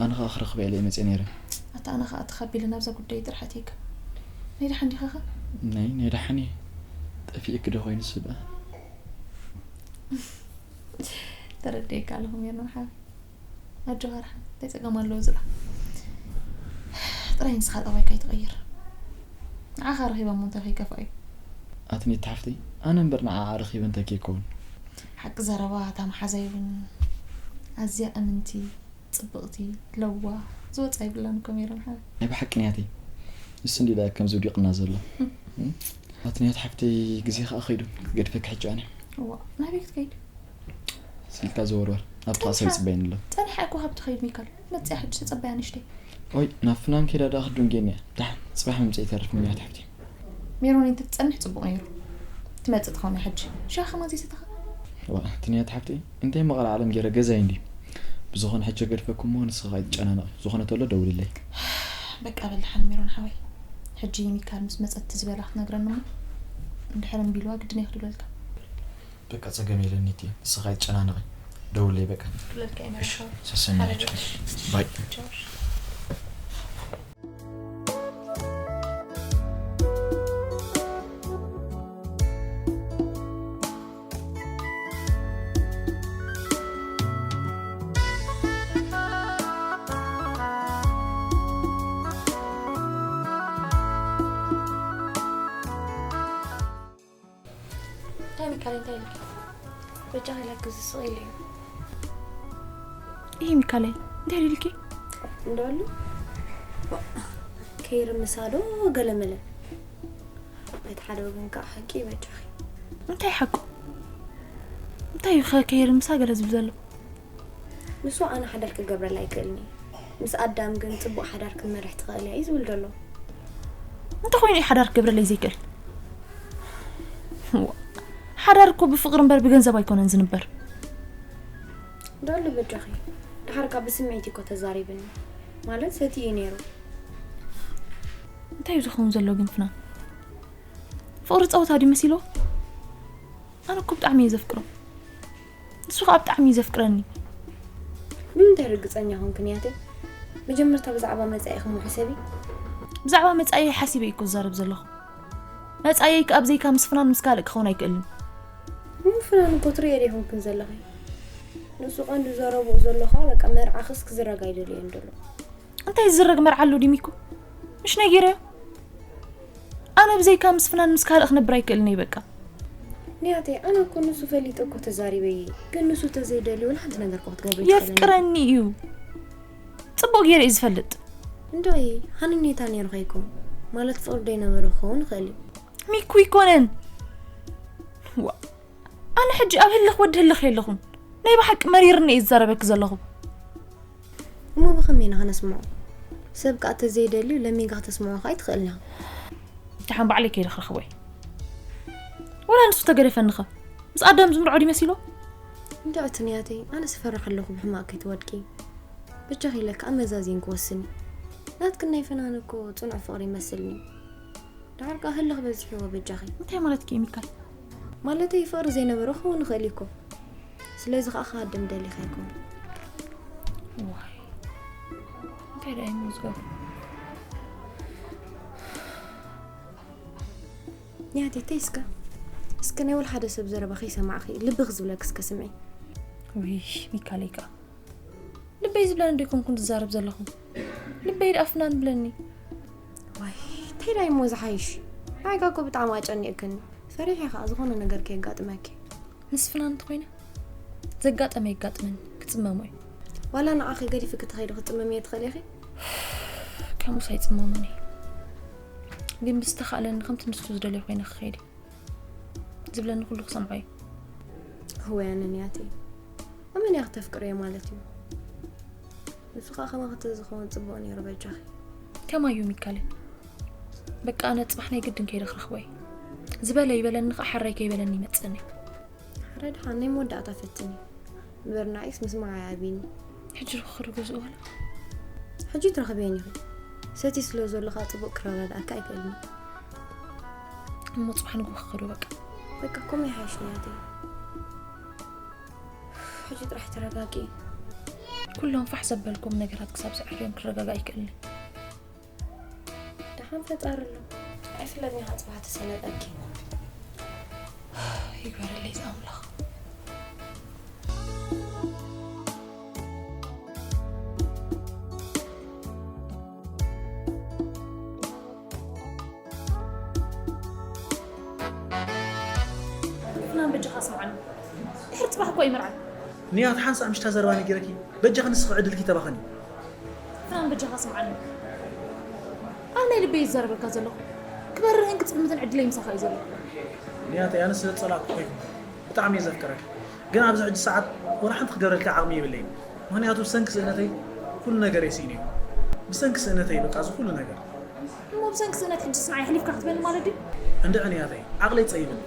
ኣነ ኸኣ ክረኽባ ኢለ እየ መጽየ ነይረ። ኣታ ኣነ ኸኣ ተኻቢለ ናብዛ ጉዳይ ጥራሕ ኣትየካ። ናይ ደሓን ዲኻ ኸ? ናይ ናይ ደሓን እየ። ጠፊእኪ ዶ ኮይኑ እሱ ደኣ? ተረዲኤካ ኣለኹ ሜሮን ሓወይ። ኣጆኻ ደሓን እንታይ ጸገም ኣለዎ እዚ ደኣ? ጥራይ ንስኻ ጠባይካ ኣይትቐይር። ንዓኻ ረኺበ እሞ እንታይ ከይከፍኣ እዩ? ኣትኔት ሓፍተይ ኣነ እምበር ንዓኣ ረኺበ እንታይ ከይከውን። ሓቂ ዘረባ እታ መሓዛይ እውን ኣዝያ እምንቲ፣ ጽብቕቲ፣ ለዋህ፣ ዝወጻ የብላን እኮ ሜሮን ሓወይ። ናይ ብሓቂ ንያተይ ንሱ እንዲ ደኣ ከምዚ ውዲቕና ዘሎ። ኣትንያት ሓፍተይ ግዜ ከኣ ከይዱ ክገድፈኪ ሕጂ ኣነ። እዋ ናበይ ክትከይድ? ስልካ ዘወርወር ኣብታ ጸኒሓ። ሰብ ይጽበየኒ ኣሎ። ጸኒሓ እኮ ካብ ትኸይድ ሚካል መጽያ ሕጂ ተጸበያ ንሽተይ። ኦይ ናብ ፍናን ከይዳ ደኣ ክድንጌኒ እያ። ደሓን ጽባሕ ምምጽእ ይተርፍ ንያት ሓፍተይ። ሜሮን እንተትጸንሕ ጽቡቕ ነይሩ። ትመጽእ ትኸውን እያ ሕጂ። ሻሂ ከማን ዘይሰተኻ? ዋ ትንያት ሓፍተይ እንታይ መቐል ዓለም ገይረ ገዛይ እንዲ። ብዝኾነ ሕጂ ገድፈኩሞ ንስኻ ኣይትጨናነቕ። ዝኾነ ተሎ ደውልለይ። በቃ በል ደሓን ሜሮን ሓወይ። ሕጂ ሚካል ምስ መጸት ዝበላ ክትነግረኒ እሞ እንድሕር እምቢ ኢልዋ ግድን እየ ክድውለልካ። በቃ ጸገም የለን ኒቲ ንስኻ ኣይትጨናነቒ። ደውለይ በቃ። ክብለልካ እየ መራኸቢ። ሰሰናዩ። ባይ። እንታይ ሚካለይ እንታይ ኢልኪ? በጃኺ ላግዝስ ስቕ ኢለ እዩ። ይሄ ሚካለይ እንታይ ኢልኪ? እንዳሉ ከይርምሳ ዶ ገለመለ። በቲ ሓደ ወገን ከዓ ሓቂ በጃኺ። እንታይ ሓቁ? እንታይ እዩ ከ ከይርምሳ ገለ ዝብል ዘሎ? ንሱ ኣነ ሓዳር ክገብረላ ኣይክእልን እየ። ምስ ኣዳም ግን ፅቡቕ ሓዳር ክትመርሕ ትኽእል እያ እዩ ዝብል ዘሎ። እንተኾይኑ እዩ ሓዳር ክገብረለይ ዘይክእል? ሓዳር እኮ ብፍቕሪ እምበር ብገንዘብ ኣይኮነን ዝንበር። ዳሉ በጃኺ ድሓር ካብ ብስምዒት እኮ ተዛሪብኒ ማለት ሰቲ እዩ ነይሩ። እንታይ እዩ ዝኸውን ዘሎ ግን ፍናን? ፍቕሪ ፀወታ ድዩ መሲልዎ? ኣነ እኮ ብጣዕሚ እየ ዘፍቅሮ። ንሱ ከዓ ብጣዕሚ እዩ ዘፍቅረኒ። ንምንታይ ርግፀኛ ኾንክን ያተይ? መጀመርታ ብዛዕባ መፃኢኹም ሕሰቢ። ብዛዕባ መፃኢየይ ሓሲበ እዩ እኮ ዝዛረብ ዘለኹ። መፃኢየይ ከዓ ብዘይካ ምስ ፍናን ምስ ካልእ ክኸውን ኣይክእልን። እሞ ፍናን እኮ ትሪኦ ዶ ይኾንክን ዘለኺ? ንሱ ቀንዲ ዘረብኡ ዘሎ ከዓ በቃ መርዓኽስ ክዝረግ ኣይደልዮን ዘሎ። እንታይ ዝዝረግ መርዓ ኣሎ ድዩ ሚኩ? ምሽ ነጊረዮ። ኣነ ብዘይካ ምስ ፍናን ምስ ካልእ ክነብር ኣይክእልን እየ በቃ። ንያተይ፣ ኣነ እኮ ንሱ ፈሊጠ እኮ ተዛሪበ እየ። ግን ንሱ ተዘይደልዩ ወላ ሓንቲ ነገር እኮ ክትገብር ኣይትኽእልን። የፍቅረኒ እዩ። ጽቡቕ ገይረ እዩ ዝፈልጥ። እንዶይ፣ ሃንኔታ ነይሩ ኸይኮን ማለት ፍቕሪ ዶ ይነበረ ክኸውን ይኽእል እዩ። ሚኩ ይኮነን። ዋ፣ ኣነ ሕጂ ኣብ ህልኽ ወዲ ህልኽ የለኹን። ናይ ብሓቂ መሪርኒ እየ ዝዛረበኪ ዘለኹ። እሞ ብኸመይ ኢና ኸነስምዖ? ሰብ ከኣ ተዘይደልዩ ለሚንካ ከተስምዖ ኸኣ ኣይትኽእልና። ደሓን ባዕለይ ከይደ ክረኽቦ እየ። ወላ ንሱ ተገደፈኒ ኸ? ምስ ኣዳም ዝምርዖ ድዩ መሲሎ? እንድዕቲ ንያተይ፣ ኣነ ስፈርሕ ኣለኹ ብሕማቕ ከይትወድቂ። በጃኺ ኢለ ከኣ መዛዚን ክወስን እዩ። ናትክን ናይ ፍናን እኮ ጽኑዕ ፍቕሪ ይመስልኒ። ደሓር ከኣ ህልኽ በዚሕዎ በጃኺ። እንታይ ማለትኪ እዩ ሚካል? ማለተይ ፍቕሪ ዘይነበሮ ክኸውን ይኽእል እዩ እኮ። ስለዚ ከኣ ክሃድም ደሊኻ ኣይኮን። ዋይ፣ እንታይ ደኣ እዩ መዝገቡ? ንያተይ ተይ እስከ፣ እስከ ናይ ወላ ሓደ ሰብ ዘረባ ከይሰማዕኺ ልብኺ ዝብለኪ እስከ ስምዒ። ውይ ሚካለይ ከኣ ልበይ ዝብለኒ ዶ ይኮንኩን ዝዛረብ ዘለኹ? ልበይ ደኣ ፍናን ብለኒ። ዋይ እንታይ ደኣ እሞ ዝሓይሽ? ንዓይ ከኣ እኮ ብጣዕሚ ኣጨኒቕክኒ። ፈሪሐ ከኣ ዝኾነ ነገር ከየጋጥመኪ። ምስ ፍናን እንተኾይነ ዘጋጠመ የጋጥመኒ፣ ክጽመሞ እዩ። ዋላ ንዓኺ ገዲፍኪ ትኸይዲ ክትጽመምዮ ትኽእሊ ኢኺ። ከምኡስ ኣይጽመሞን እየ። ግን ብዝተኻእለኒ ከምቲ ንሱ ዝደልዮ ኮይነ ክኸይድ እየ። ዝብለኒ ኩሉ ክሰምዖ እዩ። እወ ኣነ ንያተይ፣ ኣመን እያ ክተፍቅርዮ ማለት እዩ። ንሱ ከዓ ከማኺ ተዝኸውን ጽቡቕ ነይሩ በጃኺ። ከማይ እዩ ሚካለ። በቃ ኣነ ጽባሕ ናይ ግድን ከይደ ክረኽቦ እየ። ዝበለ ይበለኒ ከዓ ሕራይ ከይበለኒ ይመጽእኒ። ሕራይ ደሓን ናይ መወዳእታ ፈትኒ። እምበር ንዓይስ ምስማዕ ኣይኣብይኒ። ሕጂ ዶ ክኸዶ ገዝኡ ዋላ? ሕጂ ትረኽብየን ኢኺ። ሰቲ ስለ ዘሎ ከዓ ጽቡቕ ክረዳድኣካ ኣይክእልን። እሞ ጽባሕ ንግሆ ክኸዶ በቃ። በቃ ከምኡ ይሓይሽ ንያተይ። ሕጂ ጥራሕ ተረጋጊ። ኩሎም ፋሕ ዘበልኩም ነገራት ክሳብ ዘዕርዮም ክረጋጋእ ኣይክእልን። ደሓን ፈጣሪ ኣሎ። ኣይፍለጥን ኢኻ ጽባሕ ተሰነጠኪ። ይግበረለይ ዝኣምላኽ። ፍናን በጃኻ ስምዓኒ። ድሕሪ ጽባሕ እኮ እዩ መርዓ። ንያት ሓንሳእ ምሽታ ዘረባ ነጊረኪ በጃኺ ንስኺ ዕድልኪ ተባኸኒ። ፍናን በጃኻ ስምዓኒ። ኣነ ናይ ልበይ ይዛረበልካ ዘለኹ። ክበርህን ክጽልምትን ዕድለይ ምሳኻ እዩ ዘሎ። ንያት ኣነ ስለ ጸላእኩ ኮይኩ ብጣዕሚ እየ ዘፍቅረኪ። ግን ኣብዚ ሕጂ ሰዓት ወላ ሓንቲ ክገብረልኪ ዓቕሚ የብለይን። ምኽንያቱ ብሰንኪ ስእነተይ ኩሉ ነገር እየ ስኢነዮ። ብሰንኪ ስእነተይ በቃ እዚ ኩሉ ነገር። እሞ ብሰንኪ ስእነት ሕጂ ስንዓይ ኣሕሊፍካ ክትበኒ ማለት ድዩ? እንድዒ ንያተይ ዓቕለይ ጸይብኒ።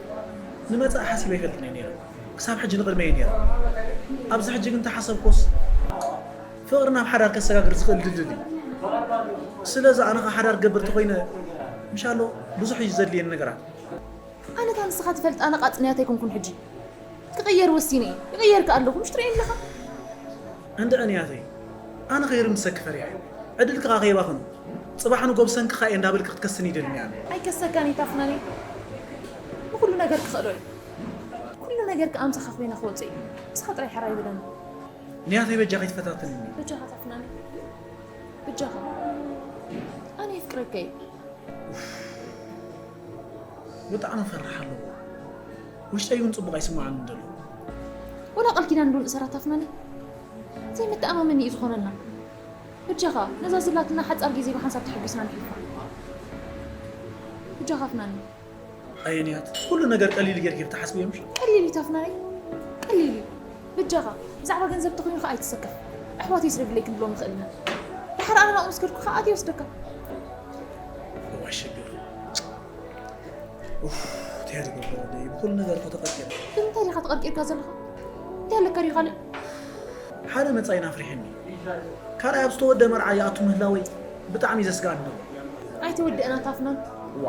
ንመጻኢ ሓሲበ ኣይፈልጥን እየ ነይረ። ክሳብ ሕጂ ንቕድመይ እየ ነይረ። ኣብዚ ሕጂ ግን እንተሓሰብኩስ ፍቕሪ ናብ ሓዳር ከሰጋግር ዝኽእል ድልድል እዩ። ስለዚ ኣነ ኸኣ ሓዳር ክገብር ተኾይነ ምሻሎ ብዙሕ እዩ ዘድልየኒ ነገራት። ኣነ እታ ንስኻ ትፈልጣ ነቓጽ ንያት ኣይኮንኩን ሕጂ። ክቕየር ወሲነ እየ። ይቕየር ከኣ ኣለኹ። ምሽ ትርእየኒ ኣለኻ? እንድዒ ንያተይ ኣነ ከይርምሰኪ ፈሪሐ እየ። ዕድልኪ ከኣ ከይባኽኖ። ጽባሕ ንጎ ብሰንክኻ እየ እንዳበልኪ ክትከስኒ ይደልኒ ኣነ። ኣይከሰካን እየ ታፍናኒ። ንኹሉ ነገር ክኽእሎ እየ። ኩሉ ነገር ከኣ ምሳኻ ኮይነ ክወጽእ እየ። ንስኻ ጥራይ ሕራይ በለኒ። ንያተይ በጃኺ ኣይትፈታትንኒ። በጃኻ ታፍናኒ። በጃኻ። ኣነ የፍቅረካ እየ። ብጣዕሚ እፈርሕ ኣለኹ። ውሽጠይ እውን ጽቡቕ ኣይስምዓንን ዘሎ። ወላ ቃል ኪዳን ዶ ንእሰራ ታፍናኒ? ዘይመተኣማመኒ እዩ ዝኾነና። በጃኻ ነዛ ዘላትና ሓጻር ግዜ ብሓንሳብ ተሐጒስና ነሕልፋ። በጃኻ ኣፍናኒ። ኣየ ንያት ኩሉ ነገር ቀሊል ጌርኪ ክትሓስብዮ ምሽ? ቀሊል እዩ ታፍናኒ። ቀሊል እዩ። በጃኻ ብዛዕባ ገንዘብ ተኾይኑ ከኣ ኣይትሰከፍ። ኣሕዋተይ ስለ ድለይ ክንብሎም ንኽእል ኢና። ድሓር ኣነ ናብኡ ምስ ከድኩ ከኣ ኣትየ ወስደካ። እዋይ ሽግር። ኡፍ፣ እንታይ ዝገብሮ ወደይ፣ ብኹሉ ነገር እኮ ተቐርቂረ። ብምንታይ ዲኻ ተቐርቂርካ ዘለኻ? እንታይ ኣለካ ድዩ ካልእ? ሓደ መጻኢና ኣፍሪሕኒ። ካልኣይ ኣብ ዝተወደ መርዓ ይኣቱ ምህላወይ ብጣዕሚ እዩ ዘስግኣኒ ዘሎ። ኣይተወደእና ታፍናን። ዋ፣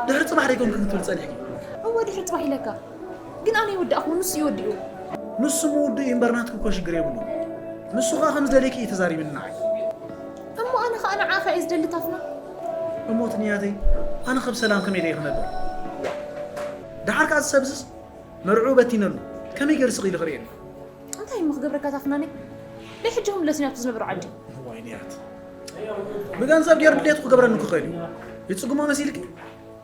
ድሕሪ ጽባሕ ደይኮንኪ ክትብል ጸኒሕኪ። እወ ድሕሪ ጽባሕ ኢለካ። ግን ኣነ ይወዳእኹ ንሱ ይወድኡ። ንሱ ምውድኡ እዩ እምበር ናትኪ እኮ ሽግር የብሉን። ንሱ ኸኣ ከም ዝደልየኪ እዩ ተዛሪብኒ ንዓይ። እሞ ኣነ ኸኣ ንዓኻ እየ ዝደሊ ታፍና። እሞ እቲ ንያተይ ኣነ ኸብ ሰላም ከመይ ኢለ ክነብር? ደሓር ከኣ እዚ ሰብዝስ መርዕኡ በቲነሉ ከመይ ገይሩ ስቕ ኢሉ ክርእየኒ? እንታይ እሞ ክገብረካ ታፍናኒ? ናይ ሕጂ ክምለስ እዩ ናብቲ ዝነበሮ ዓዲ። እዋይ ንያት። ብገንዘብ ገይሩ ድሌቱ ክገብረኒ ክኽእል እዩ። ይጽግሞ መሲልኪ?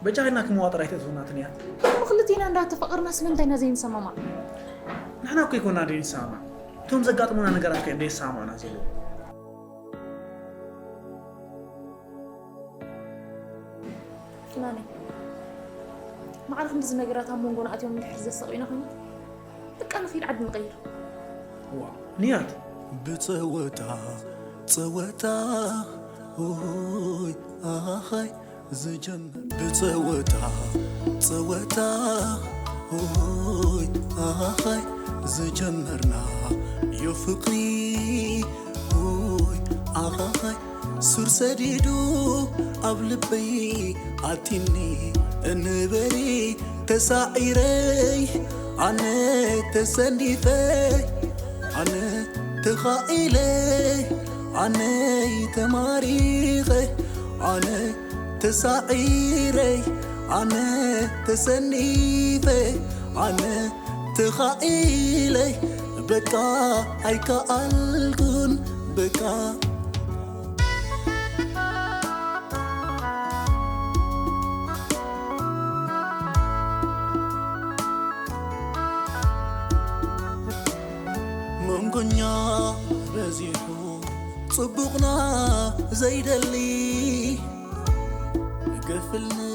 በጃ ኢልና ክመዋጥር ኣይተእትውናትን እያ። እሞ ክልቲና እንዳተፋቐርና ስለምንታይ ኢና ዘይንሰማማዕ? ንሕና እኮ ይኮና ደይ ንሰማማዕ፣ እቶም ዘጋጥሙና ነገራት ከ ደይ ሰማማዕና ዘለዉ። ፍናነይ፣ ማዕረ ክንድዚ ነገራት ኣብ መንጎና ኣትዮም እንድሕር ዘሳቑዩና ኮይኑ፣ በቃ ንኺድ ዓዲ ንቐይር። ዋ ንያት ብፀወታ ፀወታ ሆይ ኣኻይ ዝጀምር ብፀወታ ፀወታ ሆይ ኣኻይ ዝጀመርና ዮ ፍቅሪ ሆይ ኣኻኻይ ሱር ሰዲዱ ኣብ ልበይ ኣቲኒ እንበሪ ተሳዒረይ ኣነ ተሰኒፈ ኣነ ተኻኢለ ኣነይ ተማሪኸ ኣነ ተሳዒረይ ኣነ ተሰኒፈ ኣነ ተኻኢለ በቃ ኣይከኣልኩን በቃ መንጎኛ በዚሑ ጽቡቕና ዘይደሊ ገፍልኒ